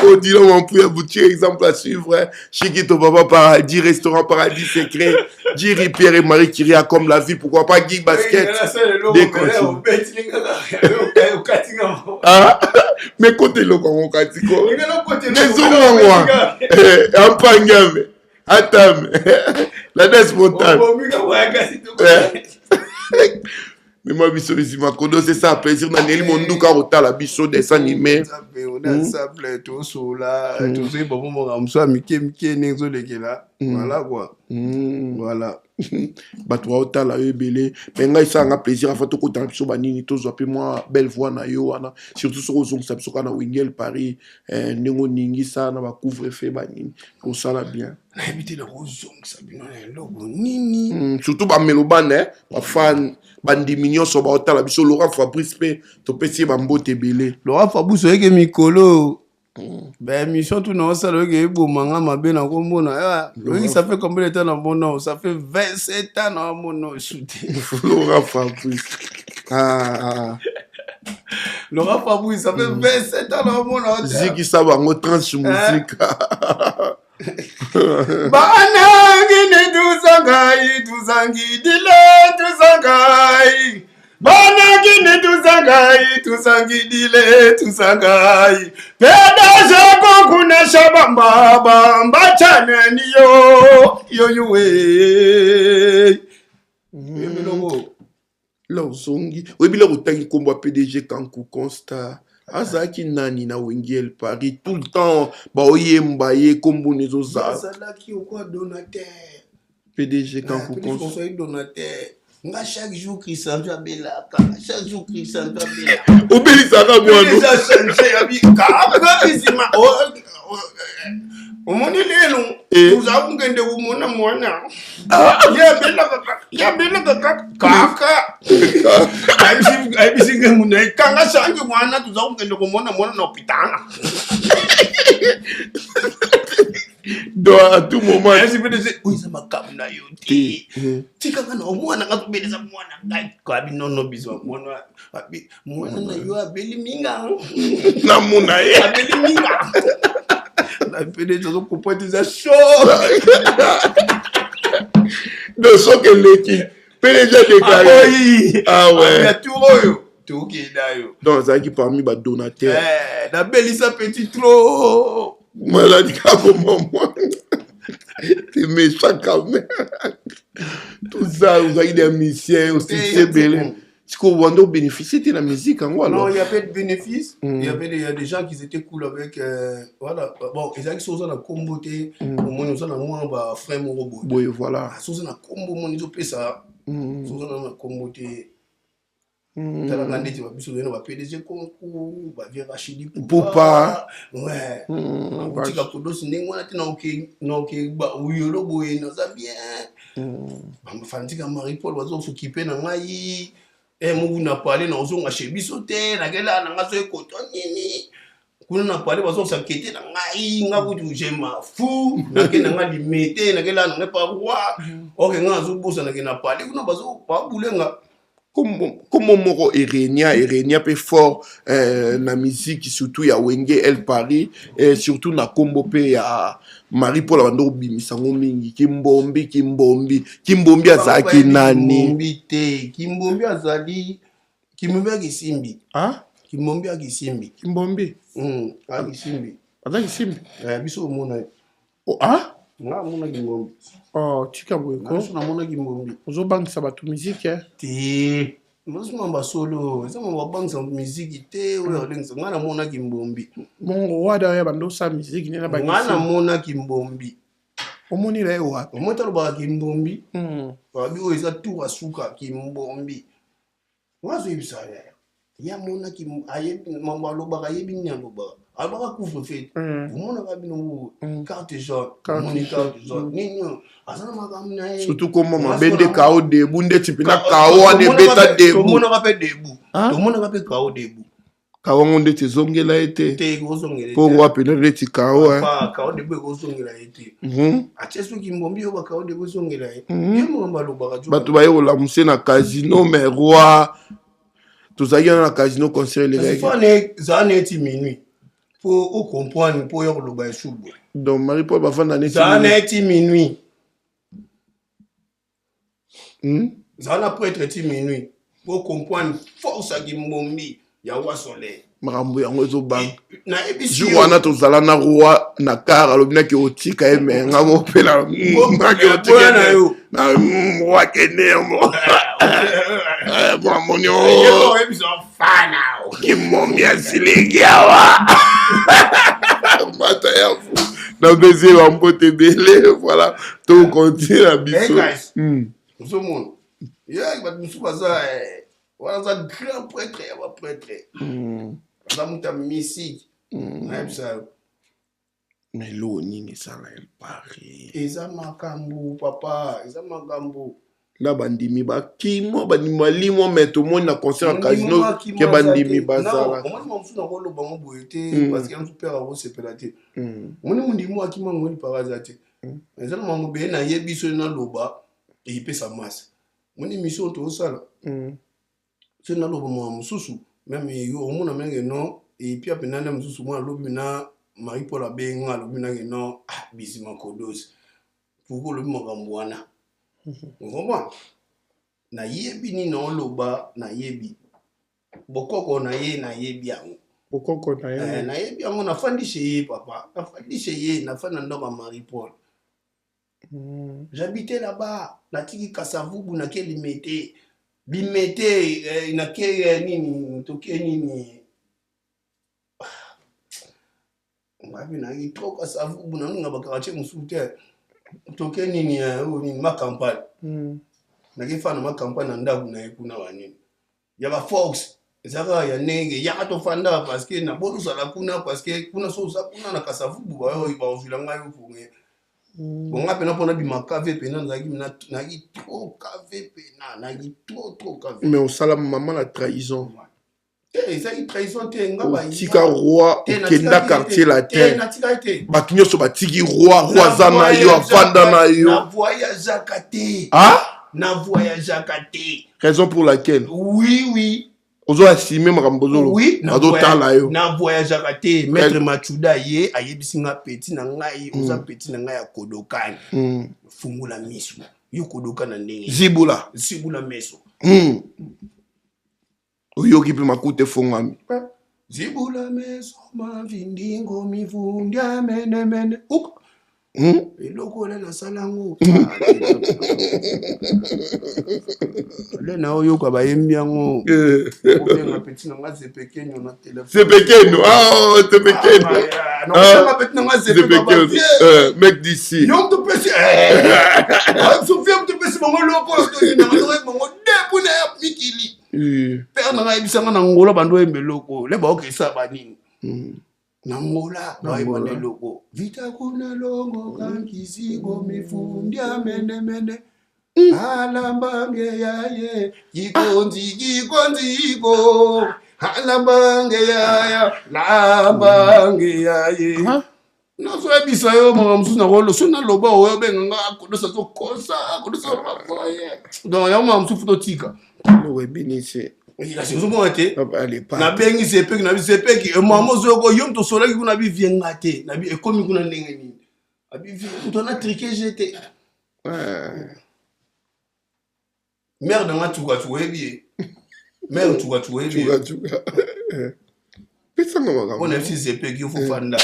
Odilon Mampuya Boutique, exemple à suivre. Chiquito Papa Paradis, restaurant Paradis Secret. Jerry Pierre et Marie Kiria comme la vie, pourquoi pas Guy Basket. Ah, mais côté loko katiko. Nezongangwa. Ampangame. Atame. La des montagne. Mema biso bizima kodo, c'est ça, plaisir na Neli Monduka kotala biso dessin animé. Ensemble tosola, tozoyeba mo makambo mosusu ya mike mike ndenge ezolekela. Voilà quoi, voilà. Bato baotala yo ebele, me ngai esalanga plaisir afa tokotala biso banini, tozwa mpe mwa belle voix na yo wana, surtout soki ozongisa biso kaka na Wingel Paris, ndenge oningisa na bacouvre-feu banini, kosala bien. Nayebi te nakozongisa bino na eloko nini. Surtout bamelobane, bafan, bandimi nyonso baotala biso. Laurent Fabrice mpe topesi ye bambote ebele. Laurent Fabrice, oyeke mikolo baémission tu naosala, oyeke ebomanga mabe na kombona. Oyoki, ça fait combien de temps na mona? Ça fait 27 ans na mona osu te. Laurent Fabrice, ah. Laurent Fabrice, ça fait 27 ans na mona. Zikisa bango tranche musique. Banangini tuzangai, tuzangidile, tuzangai. Banangini tuzangai, tuzangidile, tuzangai. PDG kokuna shabamba bamba chaneni yo yo yuwe. La ozongi, oyebi loko otangi nkombo ya PDG Kanku Constat, azalaki nani na Wenge El Paris? Tout le temps baoyemba ye, nkombo na ezozala. Azalaki okwa donateur. PDG Kanku Constat. Donateur. Nga chaque jour Christian abelaka, chaque jour Christian abelaka. Obelisaka mwana. Nsima omoni lelo oza kokende komona mwana ye abelaka, ye abelaka kaka. Ayebisi nge mundu kanga sangi mwana, toza kokende komona mwana na hôpital. Donc à tout moment. Ayebisi mpe oyo eza makambo na yo te, tikanga na omwana nga, tobeleza mwana ngai kabi nono biso mwana mwana na yo abeli minga. Namona ye. Abeli minga na pene, tozokomprendre, eza chaud. Donc soki eleki, PDG déclaré. Aboyi. Ah ouais. Ya tour oyo tokenda yo. Donc azalaki parmi badonateur. Nabelisa petit trop. Maladi kaka mama, t'es méchant quand même. Tout ça, ozalaki des musiciens osuccès ebele, sikoyo wanda obénéficie te na musique yango? Non. Alors il y avait de bénéfices. Il y a des gens qui étaient cool avec voilà. Bon, ezalaki so oza na kombo te, omoni oza na mwa bafrais moko boye. Boye, voilà. So oza na kombo, omoni ezopesa. So oza na kombo te, talaka ndeti babiso toye na ba PDG Konku, bavie Rachidi. Pupa. Ouais, otika kodosi ndenge wana te, naoke oyolo boye, naza bien. Bafanatique ya Marie Paul bazosokipe na ngai mobu na pale, naozonga chez biso te, nakelaa na nga so ekotwa nini. Kuna na pale bazosakete na ngai, nga kutu je ma fou, nake na nga limete, nake la na ngai pa roi. Ok, nga azobosa nake na pale kuna bazo babulenga. Kombo moko erenia erenia mpe fort eh, na miziki surtout ya Wenge El Paris eh, surtout na kombo mpe ya Marie Paul abanda kobimisa yango mingi. Kimbombi, Kimbombi, Kimbombi azalaki nani? Kimbombi te, Kimbombi azali Kimbombi akisimbi. Ah? Kimbombi akisimbi. Kimbombi. Akisimbi. Aza kisimbi. Eh, biso omona ye. Oh, ah? Nga amona Kimbombi. Oh, tika boye ko. Biso namona Kimbombi. Ozobangisa bato miziki eh? Te. Ozomamba solo, eza mamba babangisa miziki te oyo alengisa. Nga namona Kimbombi. Bongo wada oyo bando osala miziki nde na Nga bakisi. namona Kimbombi. Omoni na ye wapi? Omoni talobaka Kimbombi. Babi oyo eza tour asuka Kimbombi. Nga azoyebisa ye. Ye amonaki ayebi mambo alobaka, ayebi nini alobaka. Alobaka couvre-feu. Omonaka bino carte jaune. Omoni carte jaune. Nini oyo? Aza na makambo na ye. Surtout kombo mabe nde kao debu ndeti mpena kao wana ebeta debu. Tomonaka mpe debu. Tomonaka mpe kao debu. Kao yango ndeti ezongela ye te. Te, ekozongela ye mpo te. roi mpena ndeti kao eh. Papa, kao debu ekozongela ye te. Atie soki mbombi oyo bakao debu ezongela ye. Ye makambo alobaka jo. Bato baye kolamuse na casino, mais roi tozalaki wana na casino, concert elekaki. Fane zala neti minuit po ocomprendre mpo oya koloba esu boye. Donc Marie Paul bafanda neti Zala neti minuit. Zala na prêtre ti minuit po comprendre force ya Kimbombi ya roi soleil. Makambo yango ezobanga. Nayebisi jour wana tozala na roi na car, alobi naki otika ye me nga mo mpe na naki otika Boya na yo. Na roi kende mo mwamoni Ye oyebisa fana. Kimomi asiliki awa mata ya fu napesi ye bambote ebele. Voilà, tokontinue na biso. Hey, guys. Ozomona ye bato mosusu baza wana, aza grand prêtre ya baprêtre, aza moto ya mystique, nayebisa yo. Mais eloko nini esala El Paris? Eza makambo papa, eza makambo. Na bandimi bakimwa, bandimi balimwa, mais tomoni na concert ya casino ke bandimi bazalaka. Omoni mosusu nakoloba ngo boye te parce que mosusu pere akosepela te. Omoni mondimi akima ngo El Paris aza te. Eza na makambo ebele nayebi, so naloba eyipesa masi. Moni mission tozosala, so naloba makambo mosusu même yo omona menge non epia mpena nde mosusu mwana alobi na Marie Paul abenga, alobi nake non, ah, Bizima Kodos, pourquoi olobi makambo wana? Ocomprendre, nayebi nini naoloba, nayebi bokoko na ye, nayebi yango. Bokoko na Eh, ye. Nayebi yango, nafandi chez ye papa, nafandi chez ye, nafandi na ndako ya Marie Paul. J'habitais là-bas, natiki Kasavubu, nake Limete, Limete nake nini, toke nini, ngapi, nayaki trop Kasavubu, naninga baquartier mosusu te, toke nini, oyo nini, Macampagne. Nake fana Macampagne na ndako na ye kuna, banini ya baforce eza kaka ya ndenge yaka tofanda parce que naboli ozala kuna, parce que kuna so oza kuna na Kasavubu baozwila ngai yo ponge bonga mpena mpona bima kave mpena nazalaki nayaki trop kave mpena nayaki trop trop kave. Mais osala mama na trahison. Te, ezalaki trahison te, nga otika roi, okenda Quartier Latin. Natikaki te. Bato nyonso batiki roi, roi aza na yo, avanda na yo. Na voyageaka te. Ah? Na voyageaka te. Raison pour laquelle Oui. Ozo assume makambo ozolo. Oui. Azotala yo. Na voyageaka te. Maître Machuda ye ayebisi nga: petit na ngai, oza petit na ngai ya Kodokani, fungola miso yo, kodoka na ndenge Zibula. Zibula meso. Oyoki mpe makuta efongwami. Zibula meso mavindingo mivundia menemene uk. Eloko ole nasala yango le na oyoka bayembi yango, obenga petit na nga Zepekenyo na telefone. Zepekeno, ah, Zepekeno. Nakobenga petit na nga Zepe. Zepekeno, mec d'ici. Yo moto pesi Sofia, moto pesi bango eloko oyo tolinanga bango depuis na ya mikili. Père nanga ayebisanga na Ngola bando oyemba eloko le baokesa banini na Ngola, bayeba na eloko vita kuna longo kankizigo mifundia menemene alambange yaye kikonzi kikonziko. Lambange yaya, lambange yaye. Nazoyebisa yo makambo mosusu nakolo so naloba oyo obenga nga akodosa azokosa akodosa aloba boye. Donc yango makambo mosusu totika. Eloko ebinisi. Kasi ozomona te. Alepa. Nabengi Sepeki, nabi Sepeki, mama ozoyoko yo moto osolaki kuna, abi vie nga te, nabi ekomi kuna ndenge nini, abi vie moto ana trike te. Mare nanga tukatuka, oyebi ye, mare tukatuka, oyebi ye. Tukatuka pesanga makambo. Mpona yebisi Sepeki, yo fo fanda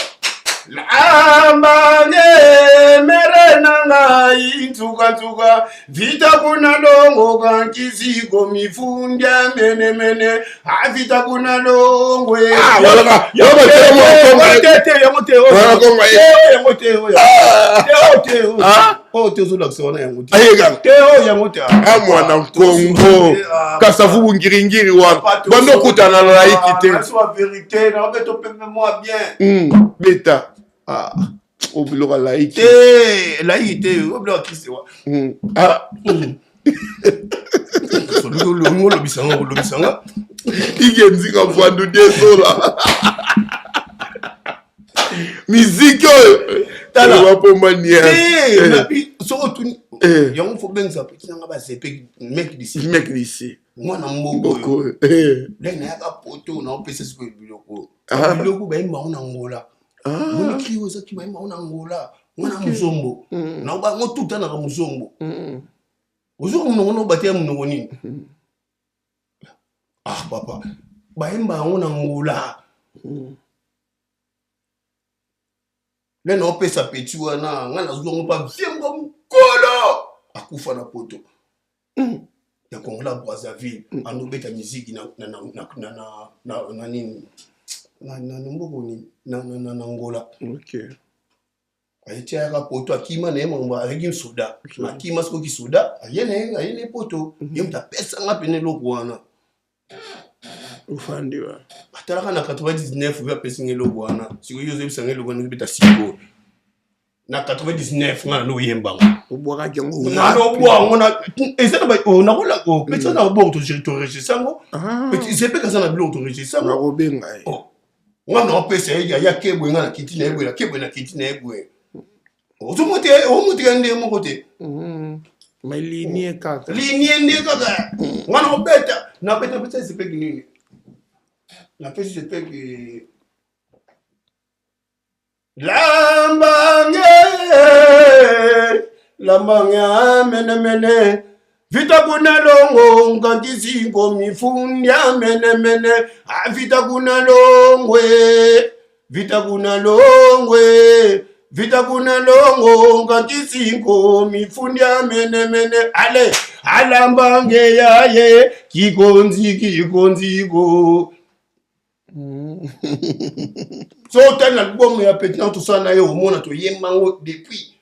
lambange mere na ngai ntukatuka vita kuna longo kankiziko mifundya menemene avita kuna longwe. Ah, walaka- walaka telemo ya Kongo. Te, te, yango te oyo. Walaka Kongo, Te oyo, yango te oyo. Ah. Te oyo, te oyo. Ah. Oyo te, ozolakisa wana, yango te. Ayekaka. Te oyo, yango te. A mwana Nkongo Kasavubu ngiringiri wana bando okutana na laiki te. Vérité naobe topepe mwa bien. Beta ah, o biloko ya laiki. Te, laiki te, oyo biloko ya Kriste wa. Ah, Soki olongi olobisanga, olobisanga. Ike nzinga mvandu desola miziki oyo. Tala. Wapomba nier. Te nabi soki otuni Eh. yango, fo bengisa petit nanga bazepe mec d'ici. Mec d'ici. Mwana mboka oyo. Mboko. Eh. Ndenge nayaka poto, naopesa sikoyo biloko. Ah. Biloko bayemba ngo na Ngola. Ah. Moni cri oyo ezaki, bayemba ngo na Ngola, mwana mozombo. Naobango tutanaka mozombo. Ozoka monoko na obateya monoko nini? Ah papa, bayemba yango na Ngola. Nde naopesa petit wana, ngai nazwa yango mpa vie moko mokolo akufa na poto ya Kongola Brazzaville. Andobeta miziki na nini, na mboko nini, na Ngola. Ayetia yaka poto, akima na ye makambo, azalaki soda, akima soki soda, aye na ye, aye na ye poto. Ye moto apesanga pene eloko wana. Ofandi wa. Atalaka na 99 oyo apesinga eloko wana. Sikoyo yo ozoyebisanga eloko wana ezobeta sikoyo na 99, nga na oyembango. Obwakaki yango? Nalobwa yango eza na nakola pesa na biloko toenregistre yango. Ah. Sepeka aza na biloko toenregistre yango. Nakobenga ye. Oh. Nga na opesa ye, ya kebwe, nga na kiti na ye boye, na kebwe na kiti na ye boye. Ozomona te, omotika ndenge moko te. Mais linie kaka. Linie nde kaka nga na obeta, nabeta, napesa Sepeki nini, napesi Sepeki lambange, lambange amenemene vita kuna longo nkakisingo mifundya menemene avita kuna longwe, vita kuna longwe, vita kuna longo nkakisingo mifundya menemene ale alambange yaye kikonzi kikonziko. So otali na album ya petit na tosala na ye, omona toyembango depuis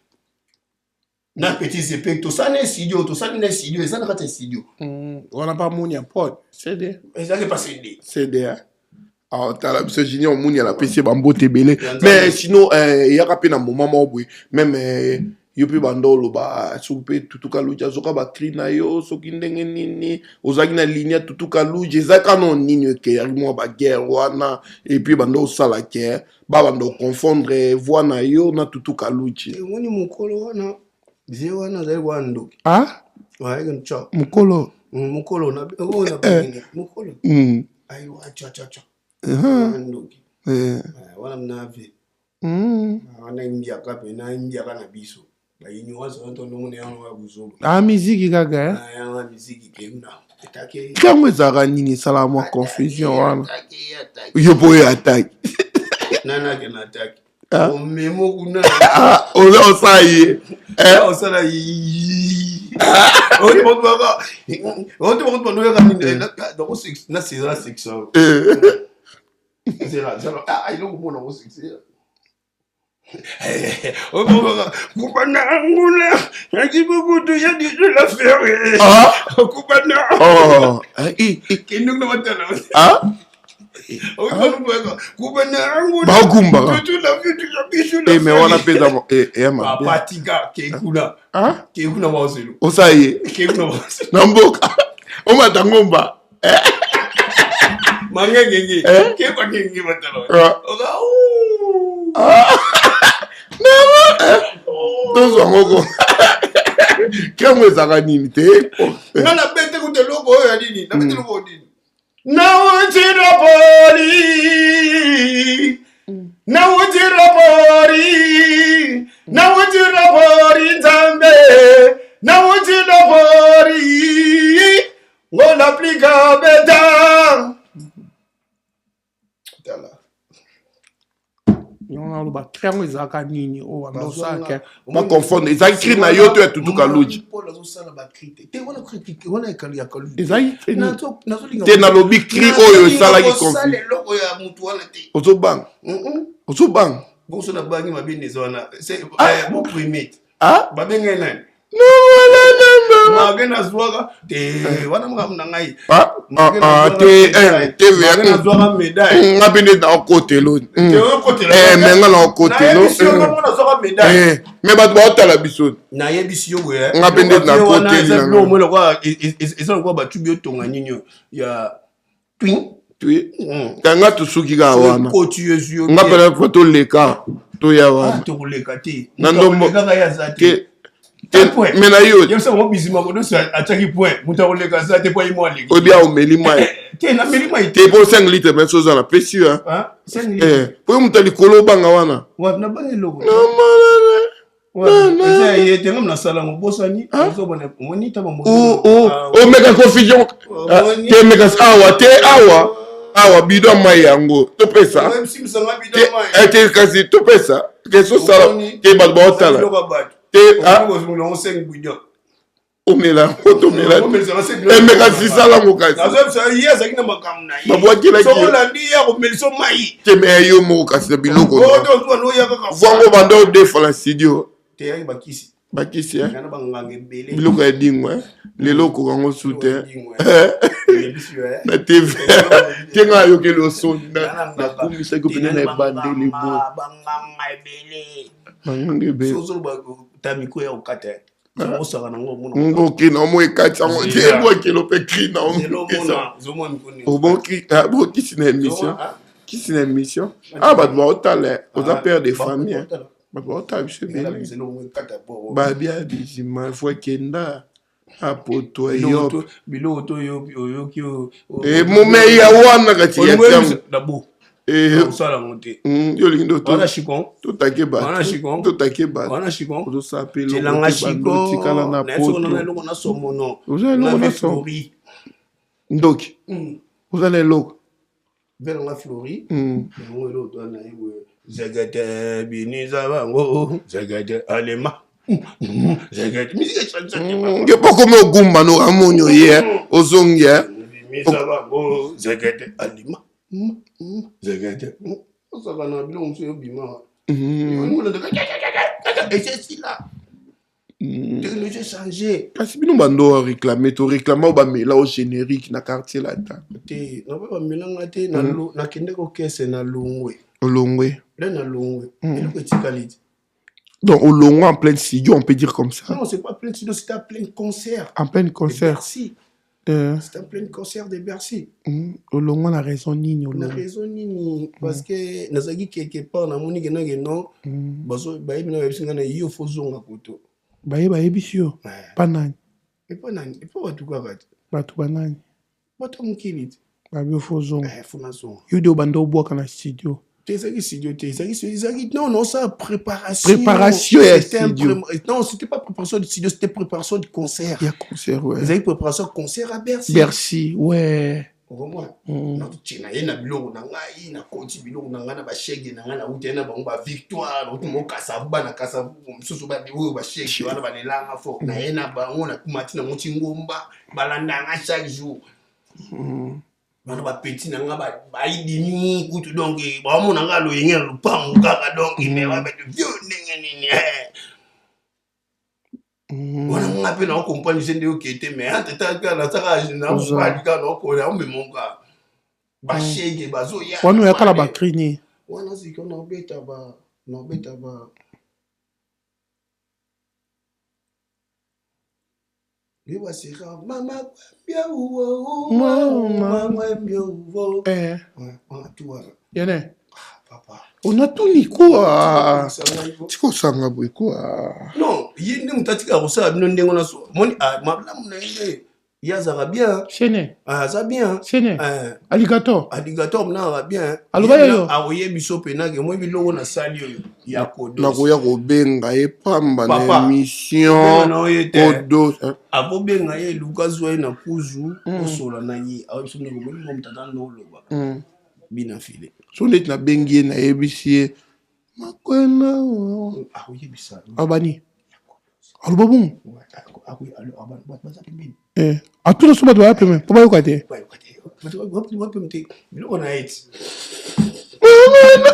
na petit Zepe, tosala na studio, tosali na studio, eza na kati ya studio. Wana pa moni ya pod CD? Ezalaki pa CD. CD. Ah, tala biso Junior Muni alapesi ye bambote ebele. Ya Nzambe. Mais sinon eyaka mpe na moment moko boye même yo mpe banda oloba soki mpe Tutuka Luji azoka bacri na yo, soki ndenge nini ozalaki na ligne ya Tutuka Luji, eza kano nini ekeyaki mwa baguerre wana, et puis banda osala ke babanda oconfondre voix na yo na Tutuka Luji. Omoni mokolo wana, vie wana azali wana ndoki. Ah. Ayaki tcha. Mokolo. Mokolo na oyo na bengine mokolo. Ayiwa tcha tcha tcha. Wana ndoki. Wana mna vie. Wana imbiaka mpe na imbiaka na biso baignorance wana, tolomona yango ya buzoba. Ah, miziki kaka, eh? Yanga miziki ke kuna etake. Ntango ezalaka nini esalaka mwa confusion wana, yo mpo oyo ataki? Nanake na ataki. Ah. Omemo kuna. Ah, oza osala ye. Osala oyo bandoyaka nini na seza na section. Zela zela, ah, eloko mona ngo succès kubana ngula yakibukutu ya de la ferre. Ah. Kubana. Oh. Ah, eh, eh. Kende kuna batala. Ah? Kubana ngula. Bakumbaka. Tutu la vitu ya biso la Eh, mais wana mpe eza ya mabe. Papa, tika kekuna. Ah? Kekuna bazelo. Osala ye. Kekuna bazelo. Na mboka omata ngomba. Mangengenge. Eh? Ke mangengenge batala. Ah. Oza ouh. Tozwa yango ko krango ezalaka nini te? Nga nabete kuta eloko oyo ya nini? Nabete eloko oyo nini? Nauti pori, nauti pori, nauti pori Nzambe, nauti pori, ngola plika beta. Tala. Yango naloba cri yango ezalaka nini oyo wanda osalaka? Baconfondre, ezalaki cri na yo to ya Tutu Kaluji? Paul azosala bacri te te, wana cri wana ya Kaluji. Ezalaki cri nini? Nazolinga Te, nalobi cri oyo esalaki kosala conflit. Eloko ya mutu wana te. Ozobanga, ozobanga. Bonso nabangi mabe nde eza wana. Ah. Bo primate Ah? babengai nani? Mage nazwaka te wana, makambo na ngai. Ah, ah, ah, te eh, te. Mage nazwaka médaille. Nga mpe nde naokotelo. Te, okotela. Me nga naokotelo. Nayebisi yo ngambo nazwaka médaille. Me bato baotala biso. Nayebisi yo boye. Nga mpe nde nakoteli Eza nango. biloko lokola eza lokola batubi otonga nini oyo ya twin. Kanga tosuki kaka wana. Koti yo ezwi yo. Nga mpena fo toleka, toya wana. Tokoleka te. Na ndombo- Kaka ye aza te. Te te, Point. me na yo. Yebisa bango bizima kodosi atiaki point, moto akoleka aza te po ye mo aleki. Oyebi awa omeli mai? Te, nameli mai Te, po 5 litre me so oza na pesi yo. Hein? 5 litres. Po yo moto ya likolo obanga wana. Wapi nabangi eloko? Namalala. Wapi? Eza ya ye te, ngam nasala yango bosani ozobona omoni ta. Omeka confusion. Ah, te, meka awa te, awa awa bido ya mai yango topesa te. Eh, te, kasi topesa ke sosala te, bato baotala te. Ah, omela yango, tomela te. Emeka sisala yango kasi. Ye azalaki na makambo na ye. Babwakelaki Soki ye. olandi ye, akomelisa mai. Te, me yo moko kasi na biloko na. Oya kaka. Vango banda odefa na studio. Te, yaki bakisi. Bakisi, eh? Yana banganga ebele. Biloko ya dingwe, eh? Lelo okoka yango su te. Dingwe. Oyebisi yo, eh? Na TV te, nga ayokeli osoni, nakumisaki mpena na ebandeli boye. Banganga ebele. Banganga ebele. Soki ozoloba ta micro ya kokata, osaka nango omona. Ngoki na omo ekati yango te. Zela. Ebwakelo mpe cri na Zela omona, ozomona micro nini. Obokisi na émission. Ah, Kisi na émission, ah, bato baotala, oza père de famille, eh. Baotala. Bato baotala biso ebele. Zela omona ekata po. Babia bizima fo kenda apoto Biloko yo. Biloko to oyoki oyoki. Momei ya wana kati ya tiango. Dabo. Osala yango te. Yo olingi nde Wana chikon. totake Wana bato chikon. totake bato. Wana chikon. Ozosala mpe Telanga eloko te, bando otikala na chikon na poto. eloko na somono. Oza eloko na somo. Flori. Ndoki, oza na eloko. Velanga Flori. Yango eloko toa na ye boye. Zegete biniza bango. Zegete alema. Zegete. Musique echange. Nge mpo komi ogumba no amoni oye ozongi, eh. Bimisa bango. Zegete alima. Zegete. Osaka na biloko mosusu ebima. Esesila. Technologie change. Kasi bino bando réclame, to réclame oyo bamela o générique na Quartier Latin. Te, nabe bamelanga te. Nakende kokese na longwe. Olongwe. Le na longwe, eloko etikali te. Donc olongwe en plein studio, on peut dire comme ça? Non, c'est pas plein studio, c'était en plein concert. En plein De concert. Bercy. C'était en plein concert de Bercy. Olongwa na raison nini? Na Olongwa raison nini? Parce que nazalaki quelque part, namoni kendake non, bayebi na bayebisi ngai na yo fo zonga koto. Baye bayebisi yo mpa nani? Epo nani? Epo bato kaka te. Bato banani? Bato ya mokili te. Babi ofo ozonga. Eh, fo nazonga. Yo de obanda obwaka na studio? Te, ezalaki studio te, ezalaki ezalaki non non, ça préparation. Préparation ya C'était un studio. Non, c'était pas préparation de studio, c'était préparation de concert. Ya concert, ouais. Ezalaki préparation concert à Bercy. Bercy, ouais. Okomona nakotie na ye na biloko na ngai, nakoti biloko na ngai na bashege na ngai, nauti ye na bango bavictoire, nauti mo Kasavu, bana Kasavu mosusu oyo bashege wana balelanga fort na ye na bango, nakumati nango ti ngomba, balanda nga chaque jour. Bana bapeti na nga baidimi kutu, donc baomona nga loyenge na lupango kaka, donc mais bato vieux ndenge nini, eh. Wana nga mpe naocomprendre se nde oke te, mais entre temps kaka nasaka naokali kaka naokola omemonga bashege bazoya. Wana oyaka na bacri nini? Wana sikoyo naobeta ba naobeta ba Libasika mama kwembia uwo mama kwembia uwo. Eh. Wana tu wana. Yene. Ah, papa. Onatuni kuwa tikosanga boye kuwa. Non, ye nde moto atikaka kosala bino ndenge wana so. Moni ah, malamu na ye nde ye azalaka bien. Sene. Ah, aza bien. Sene. Eh. Alligator. Alligator mna azalaka bien. Aloba ye yo. Akoyebi so pena ke moi biloko nasali oyo ya kodos. Nakoya kobenga ye pamba na Papa, émission. Kobenga na ye te. Kodos. Akobenga ye, luka zwa ye na kuzu, osola na ye. Akoyebi so ndenge omoni mo tata ndo oloba. Bina file. So neti nabengi ye, nayebisi ye makwena. Akoyebisa. Abani. Aloba bongo. Bato baza pembeni. Eh. Atuna so bato baya pembeni mpo bayoka te. Bayoka te. Bato pembeni te. Biloko na ye ti.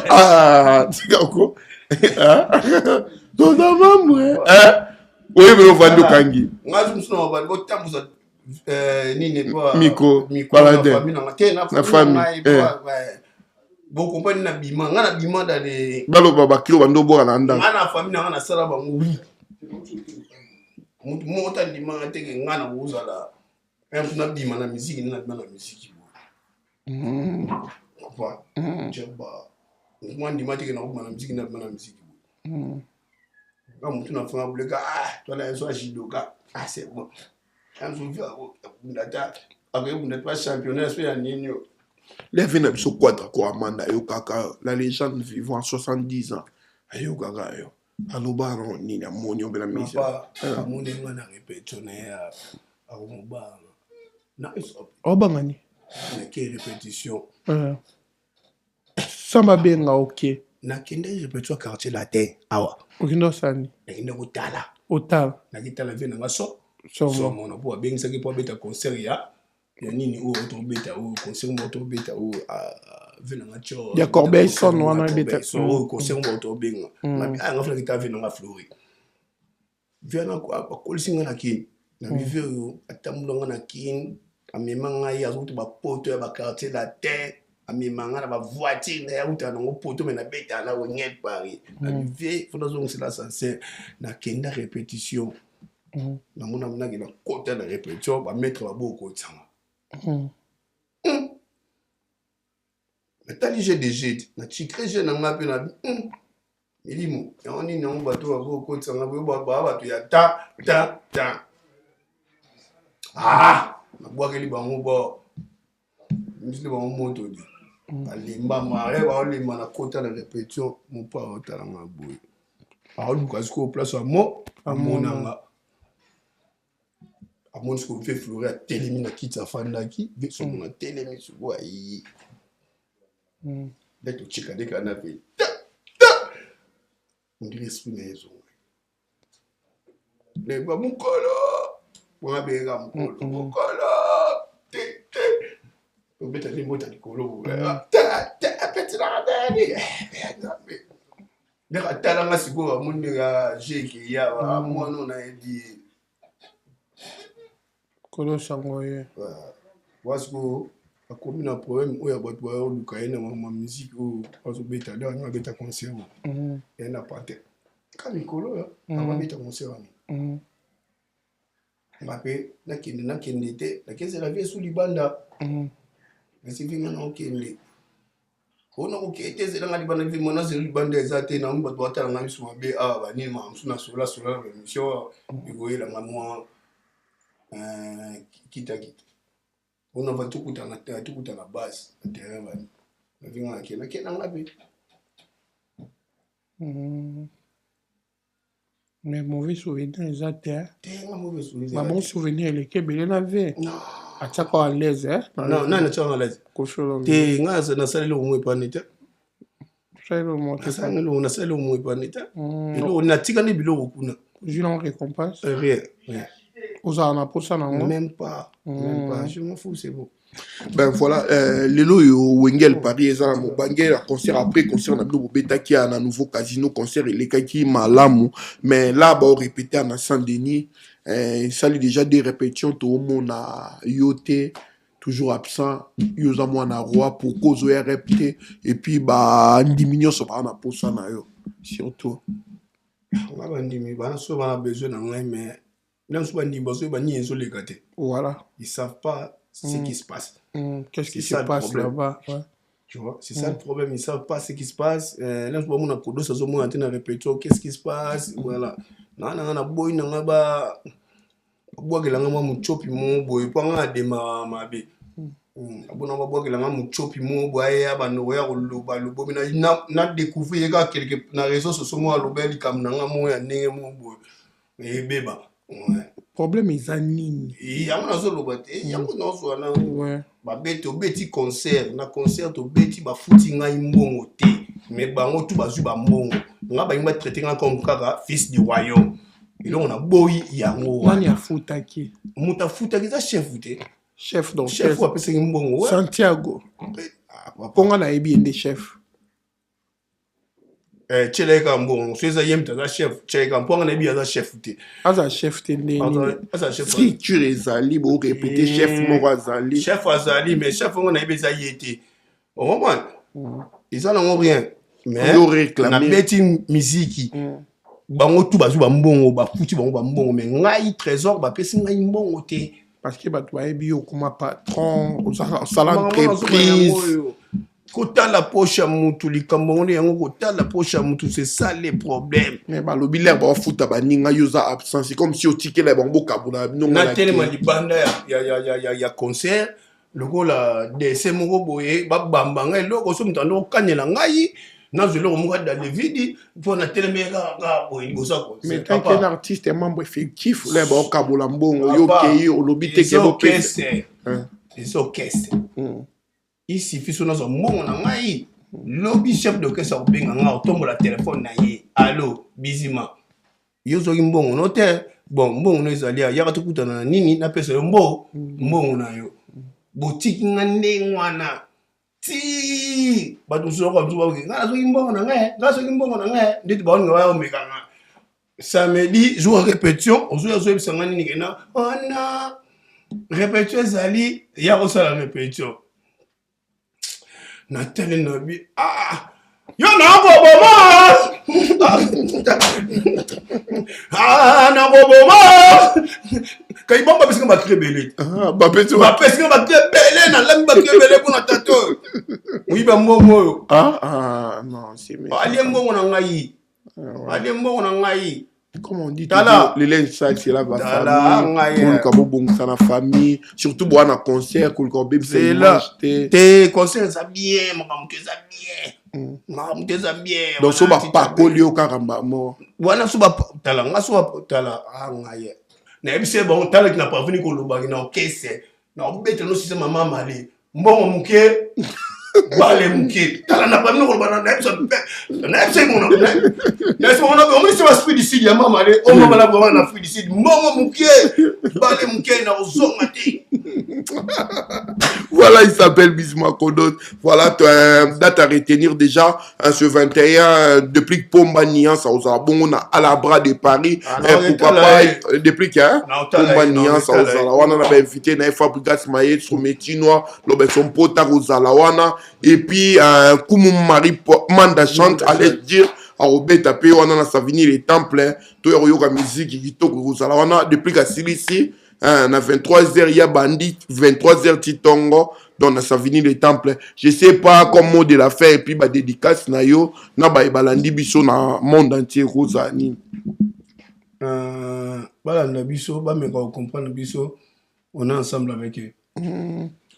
Ah, tika ko. Toza mamwe. Oyebi ofandi okangi. Ngai mosusu na babali botambusa nini po Micro, micro na baladin. famille na nga te, na Na famille na ngai famille, po bokompani na bima nga na bima dans les Baloba bakilo bando obwaka na ndako. Nga na famille na nga nasala bango wi motu moko ta ndima nga te ke nga na kozala un motu nabima na misiki nde nabima na misiki boye. Comprends? Jeba motu moko andima te ke nakobima na misiki nde nabima na misiki boye. Nga motu na fanga boleka, ah twana yeso ajidoka, ah c'est bon, anzovi akunda ta akoyebunda te ba championnat so ya nini oyo. Leve na biso Quadra ko Amanda ayokaka la légende vivant 70 ans ayokaka yo aloba na nini amoni yo mpe na misi. Papa amoni nga na répétition na ye akomobanga na Obangani. Nake répétition. Eh. Samba benga oke. Nakende répétition Quartier Latin awa. Okende osani. Nakende kotala. Otala. Naketala vie nanga so Somo. Somono mpo abengisaki mpo abeta concert ya nini oyo tobeta oyo concert moko tobeta oyo vie nanga tio. Ya Corbeil-Essonnes wana ebeta. Oyo concert moko tobenga nga fana kita vie nanga Flori vie wana akolisi nga na Kini na bive oyo atambola nga na Kini amema ngai azokuta bapoto ya baquartier Latin amema ngai na bavoiture na ye akutana nango poto me nabetaka na Wenge Paris na bive fo nazongisela ascenseur. Nakenda répétition namona nakenda kota na répétition bamaître babokotisanga natali jeu de jeu na chikre jeu na nga mpe na milimo yango nini yango bato babokotisanga boyo baa bato ya ta ta ta ah nabwakeli bango bo misili bango moto di balemba mare baolemba na kota na répétition mopo aotalanga boye aoluka sikoyo place amo amonanga amoni sikoyo ve Flori atelemi na kiti afandaki ve somona atelemi sikoyo ayi nde totika nde kaka na pe ta ta ondiri esprit na ye ezonga leba mokolo wana bengaka mokolo mokolo te te tobeta nde mbota likolo ta ta apetilaka tani nzambe ndenge atalanga sikoyo amoni ndenge jeke ya mwana oyo nayebi ye. Kolo sango ye. Wa sikoyo akomi na problème oyo ya bato bayoluka ye na mama musique oyo azobeta nde alingi abeta concert oyo ye na pante ka mikolo oyo akobeta concert wana nga mpe nakende nakende te nakezela vie esu libanda nasivi nga na okende mpona kokende te ezelanga libanda vi mona zelo libanda eza te nango bato batala nga miso mabe awa banini makambo mosusu nasola sola na baémission ekoyelanga mwa kitakita mpona va tokutana tokutana base na terrain bani navinga nakende nakendanga mpe. Mais mauvais souvenir eza te. Te nga mauvais souvenir. Ba bon souvenir eleki ebele na vie. Non. Atiaka à l'aise. Non, nani atiaka à l'aise? Koffi Olomide. Te nga nasali eloko moko epani te. Osali eloko moko te. Nasali eloko moko epani te. Eloko natika nde biloko kuna. Ozwi nango récompense? Rien, rien. Ozala na posa nango? Même pas, même pas, je m'en fous, c'est bon. Ben voilà, lelo oyo Wenge Paris eza na mobange ya concert après concert na bino bobetaki ya na nouveau casino concert elekaki malamu mais là baorépété na Saint-Denis esali déjà des répétitions toomona yo te toujours absent yo oza mwana roi pourquoi ozoya rep te et puis bandimi nyonso baa na posa na yo surtout. Nga bandimi bana so bana besoin na ngai mais Na mosusu bandimi bazoyeba nini ezoleka te. Voilà. Ils savent pas ce qui se passe. Qu'est-ce qui C'est se ça le passe problème. là-bas, ouais. Tu vois, c'est ça le problème, ils savent pas ce qui se passe. Là, je vois kodos azomona te na répétition, qu'est-ce qui se passe? Voilà. Na na na boy na nga ba babwakela nga mwa mutsopi mo boye mpo nga ademaka mabe. Abona babwakela nga mutsopi mo boye aya bandoko ya koloba lobomi na, na découvrir ye kaka quelque na réseau sociaux mo aloba likambo na nga moko ya ndenge mo boye ebeba. Ouais. Problème eza nini? Yango nazoloba te, yango nazozwa na babeti, obeti concert, na concert tobeti, bafuti ngai mbongo te, mais bango tu bazwi bambongo. Nga balingi batraite nga comme kaka fils du royaume. Eloko naboyi yango Nani wana. Afutaki? Moto afutaki eza chef te. Chef chef d'orchestre. Oyo apesaki mbongo, ouais. Santiago. Ah, papa. Mpo nga nayebi ye nde chef. Eh, tiela ye kaka mbongo. So eza ye moto aza chef, tiela ye kaka, mpo anga nayebi aza chef te. Aza chef te nde nini? Aza chef. Structure ezali, borépété, chef moko azali. Chef azali, mais chef yango nayebi eza ye te. Okomprendre, eza nango rien, mais Yo réclame. nabeti miziki, bango tu bazwi bambongo, bafuti bango bambongo, mais ngai Trésor bapesi ngai mbongo te. Parce que bato bayebi yo okoma patron, osala Makambo nazomona yango entreprise. oyo. Kotala poche ya mutu, likambo yango nde yango, kotala poche ya mutu, c'est ça le problème. Mais balobi lere bawafuta baninga, yo oza absent, c'est comme si otikela bango bokabola bino nga na Natelema te. libanda ya concert lokola dese moko boye, babamba ngai eloko. So moto ando kokanela ngai, nazwa eloko moko ya David mpo natelemi kaka boye liboso ya Mais concert. tant Papa, qu'un artiste est membre effectif, Lere baokabola mbongo, yo Papa, okei, olobi te ke eza bopesa. orchestre. Hein. Eza orchestre. Il suffit so nazwa mbongo na ngai lobi, chef d'orchestre akobenga ngai, otombola telefone na ye: "Allo Bizima, yo ozwaki mbongo no te? Bon, mbongo no ezali awa, yaka tokutana na nini, napesa yo mbongo na yo." Botiki nga ndenge wana ti bato mosusu bakoka, mosusu bakoki: "Ngai nazwaki mbongo na ngai, ngai nazwaki mbongo na ngai." Ndeti baolinga baya omeka nga samedi jour ya répétition, ozwi, azoyebisa nga nini kena ona répétition ezali ya kosala répétition. Natali na bi: "Ah, yo nakoboma, ah, nakoboma." Kai bango bapesinga bacri ebele te. Ah, bapesi Bapesinga bacri ebele, nalami bacri ebele mpona tata oyo oyiba mbongo oyo. Ah, ah, non, c'est méchant. Alie mbongo na ngai. Ah, ouais. Alie mbongo na ngai. Comme on dit Tala. toujours, le linge sale se lave en Tala, famille. ngai, Koluka bobongisa na famille, surtout boa na concert, koluka obebisa Zela. image te. Te, concert eza bien, makambo te eza bien, makambo te eza bien. Donc so Wana bapakoli yo kaka mbamo. Wana so tala nga so tala a ngai nayebisi ye bango talaki na parveni kolobaki na orchestre na obetela nosisa mama male mbongo moke bale moke. Tala na parveni koloba, nayebisa nayebisa ye bango, nayebisa bango, omonisi ba Afrique du Sud ya mama le o mama na bango na Afrique du Sud, mbongo moke, bale moke, na kozonga te. Voilà, il s'appelle Bisma Kodot. Voilà, date à retenir déjà, hein, ce 21, depuis que Pomba Nian, ça aux a bon, on a à la bras de Paris. Ah, Hein, non, pourquoi tala, pas, eh. depuis que, hein, Na otala, Pomba eh, na Nian, ça otala, aux a eh. la wana, on a invité, na Fabrigas Maye, son métinois, l'obé son pota aux a la wana, et puis, Koumou Marie Manda chante, allez dire, akobeta mpe wana na Savini le Temple, hein, toya koyoka musique kitoko kozala wana depuis kasilisi, hein, na 23h ya bandi 23h titongo, donc na Savini le Temple. Je sais pas comme mot de la fin et puis badédicace na yo na baye balandi biso na monde entier kozala nini? Balanda biso, bameka kocomprendre biso, on est ensemble avec eux.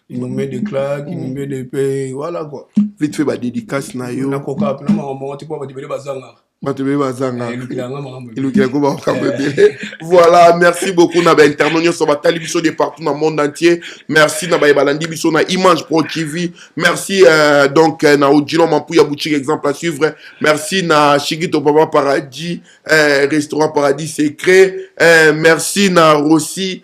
Ils nous met des claques, ils nous met des pays, voilà quoi. Vite fait, badédicace na yo. Nakoka na makambo bango te mpo bato ebele bazangaka. Bato ebele bazanga. Elukelanga makambo ebele. Elukela ko bakambo ebele. Voilà, merci beaucoup na bainternaute nyonso batali biso de partout na monde entier. Merci na baye balandi biso na Image Pro TV. Merci donc na Odilon Mampuya Boutique, exemple à suivre. Merci na Shigito Papa Paradis, restaurant Paradis Secret. Merci na Rossi.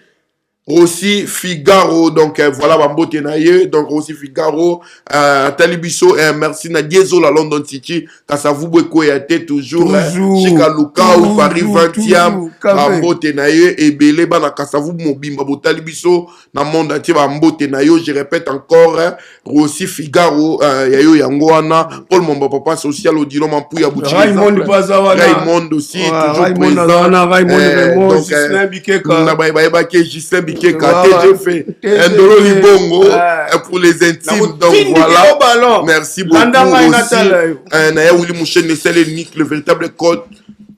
Rossi Figaro, donc voilà bambote na ye. Donc Rossi Figaro atali biso, merci na Diesel à London City, Kasavubu ekoya te toujours, Toujours. Chika Lukau Paris Toujours, 20e, toujours, Café. Bambote na ye ebele. Bana Kasavubu mobimba botali biso na monde entier, bambote na yo. Je répète encore, hein, Rossi Figaro, ya yo yango wana. Paul Momba, papa social, Odilon Mampuya Bouti, Raymond Paza wana. Raymond aussi, Ouais, toujours Raymond présent. aza wana, Raymond Raymond, Donc, Ghislain Bikeka. na bayebaki Justin Bikeka, Ouais. TGF, TGF. Ndolo Libongo, Ouais. pour les intimes. Donc Nakotindiki voilà, yo ballon. Merci beaucoup Landa ngai aussi. natala yo. Naya Willy Mouchen, Sel Nick, le véritable code.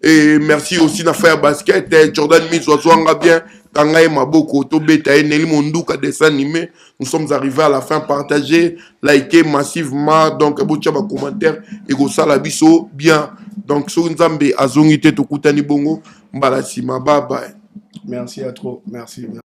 Et merci aussi na Fire Basket, Jordan Mizo Azwanga bien, Kanga Maboko, Tobeta, Nelly Monduka, dessin animé. Nous sommes arrivés à la fin. Partagez, likez massivement. Donc, botia ba commentaire et la biso bien. Donc, so Nzambe azongi te, tokutani bongo mbala sima. Bye bye. Merci à trop, merci.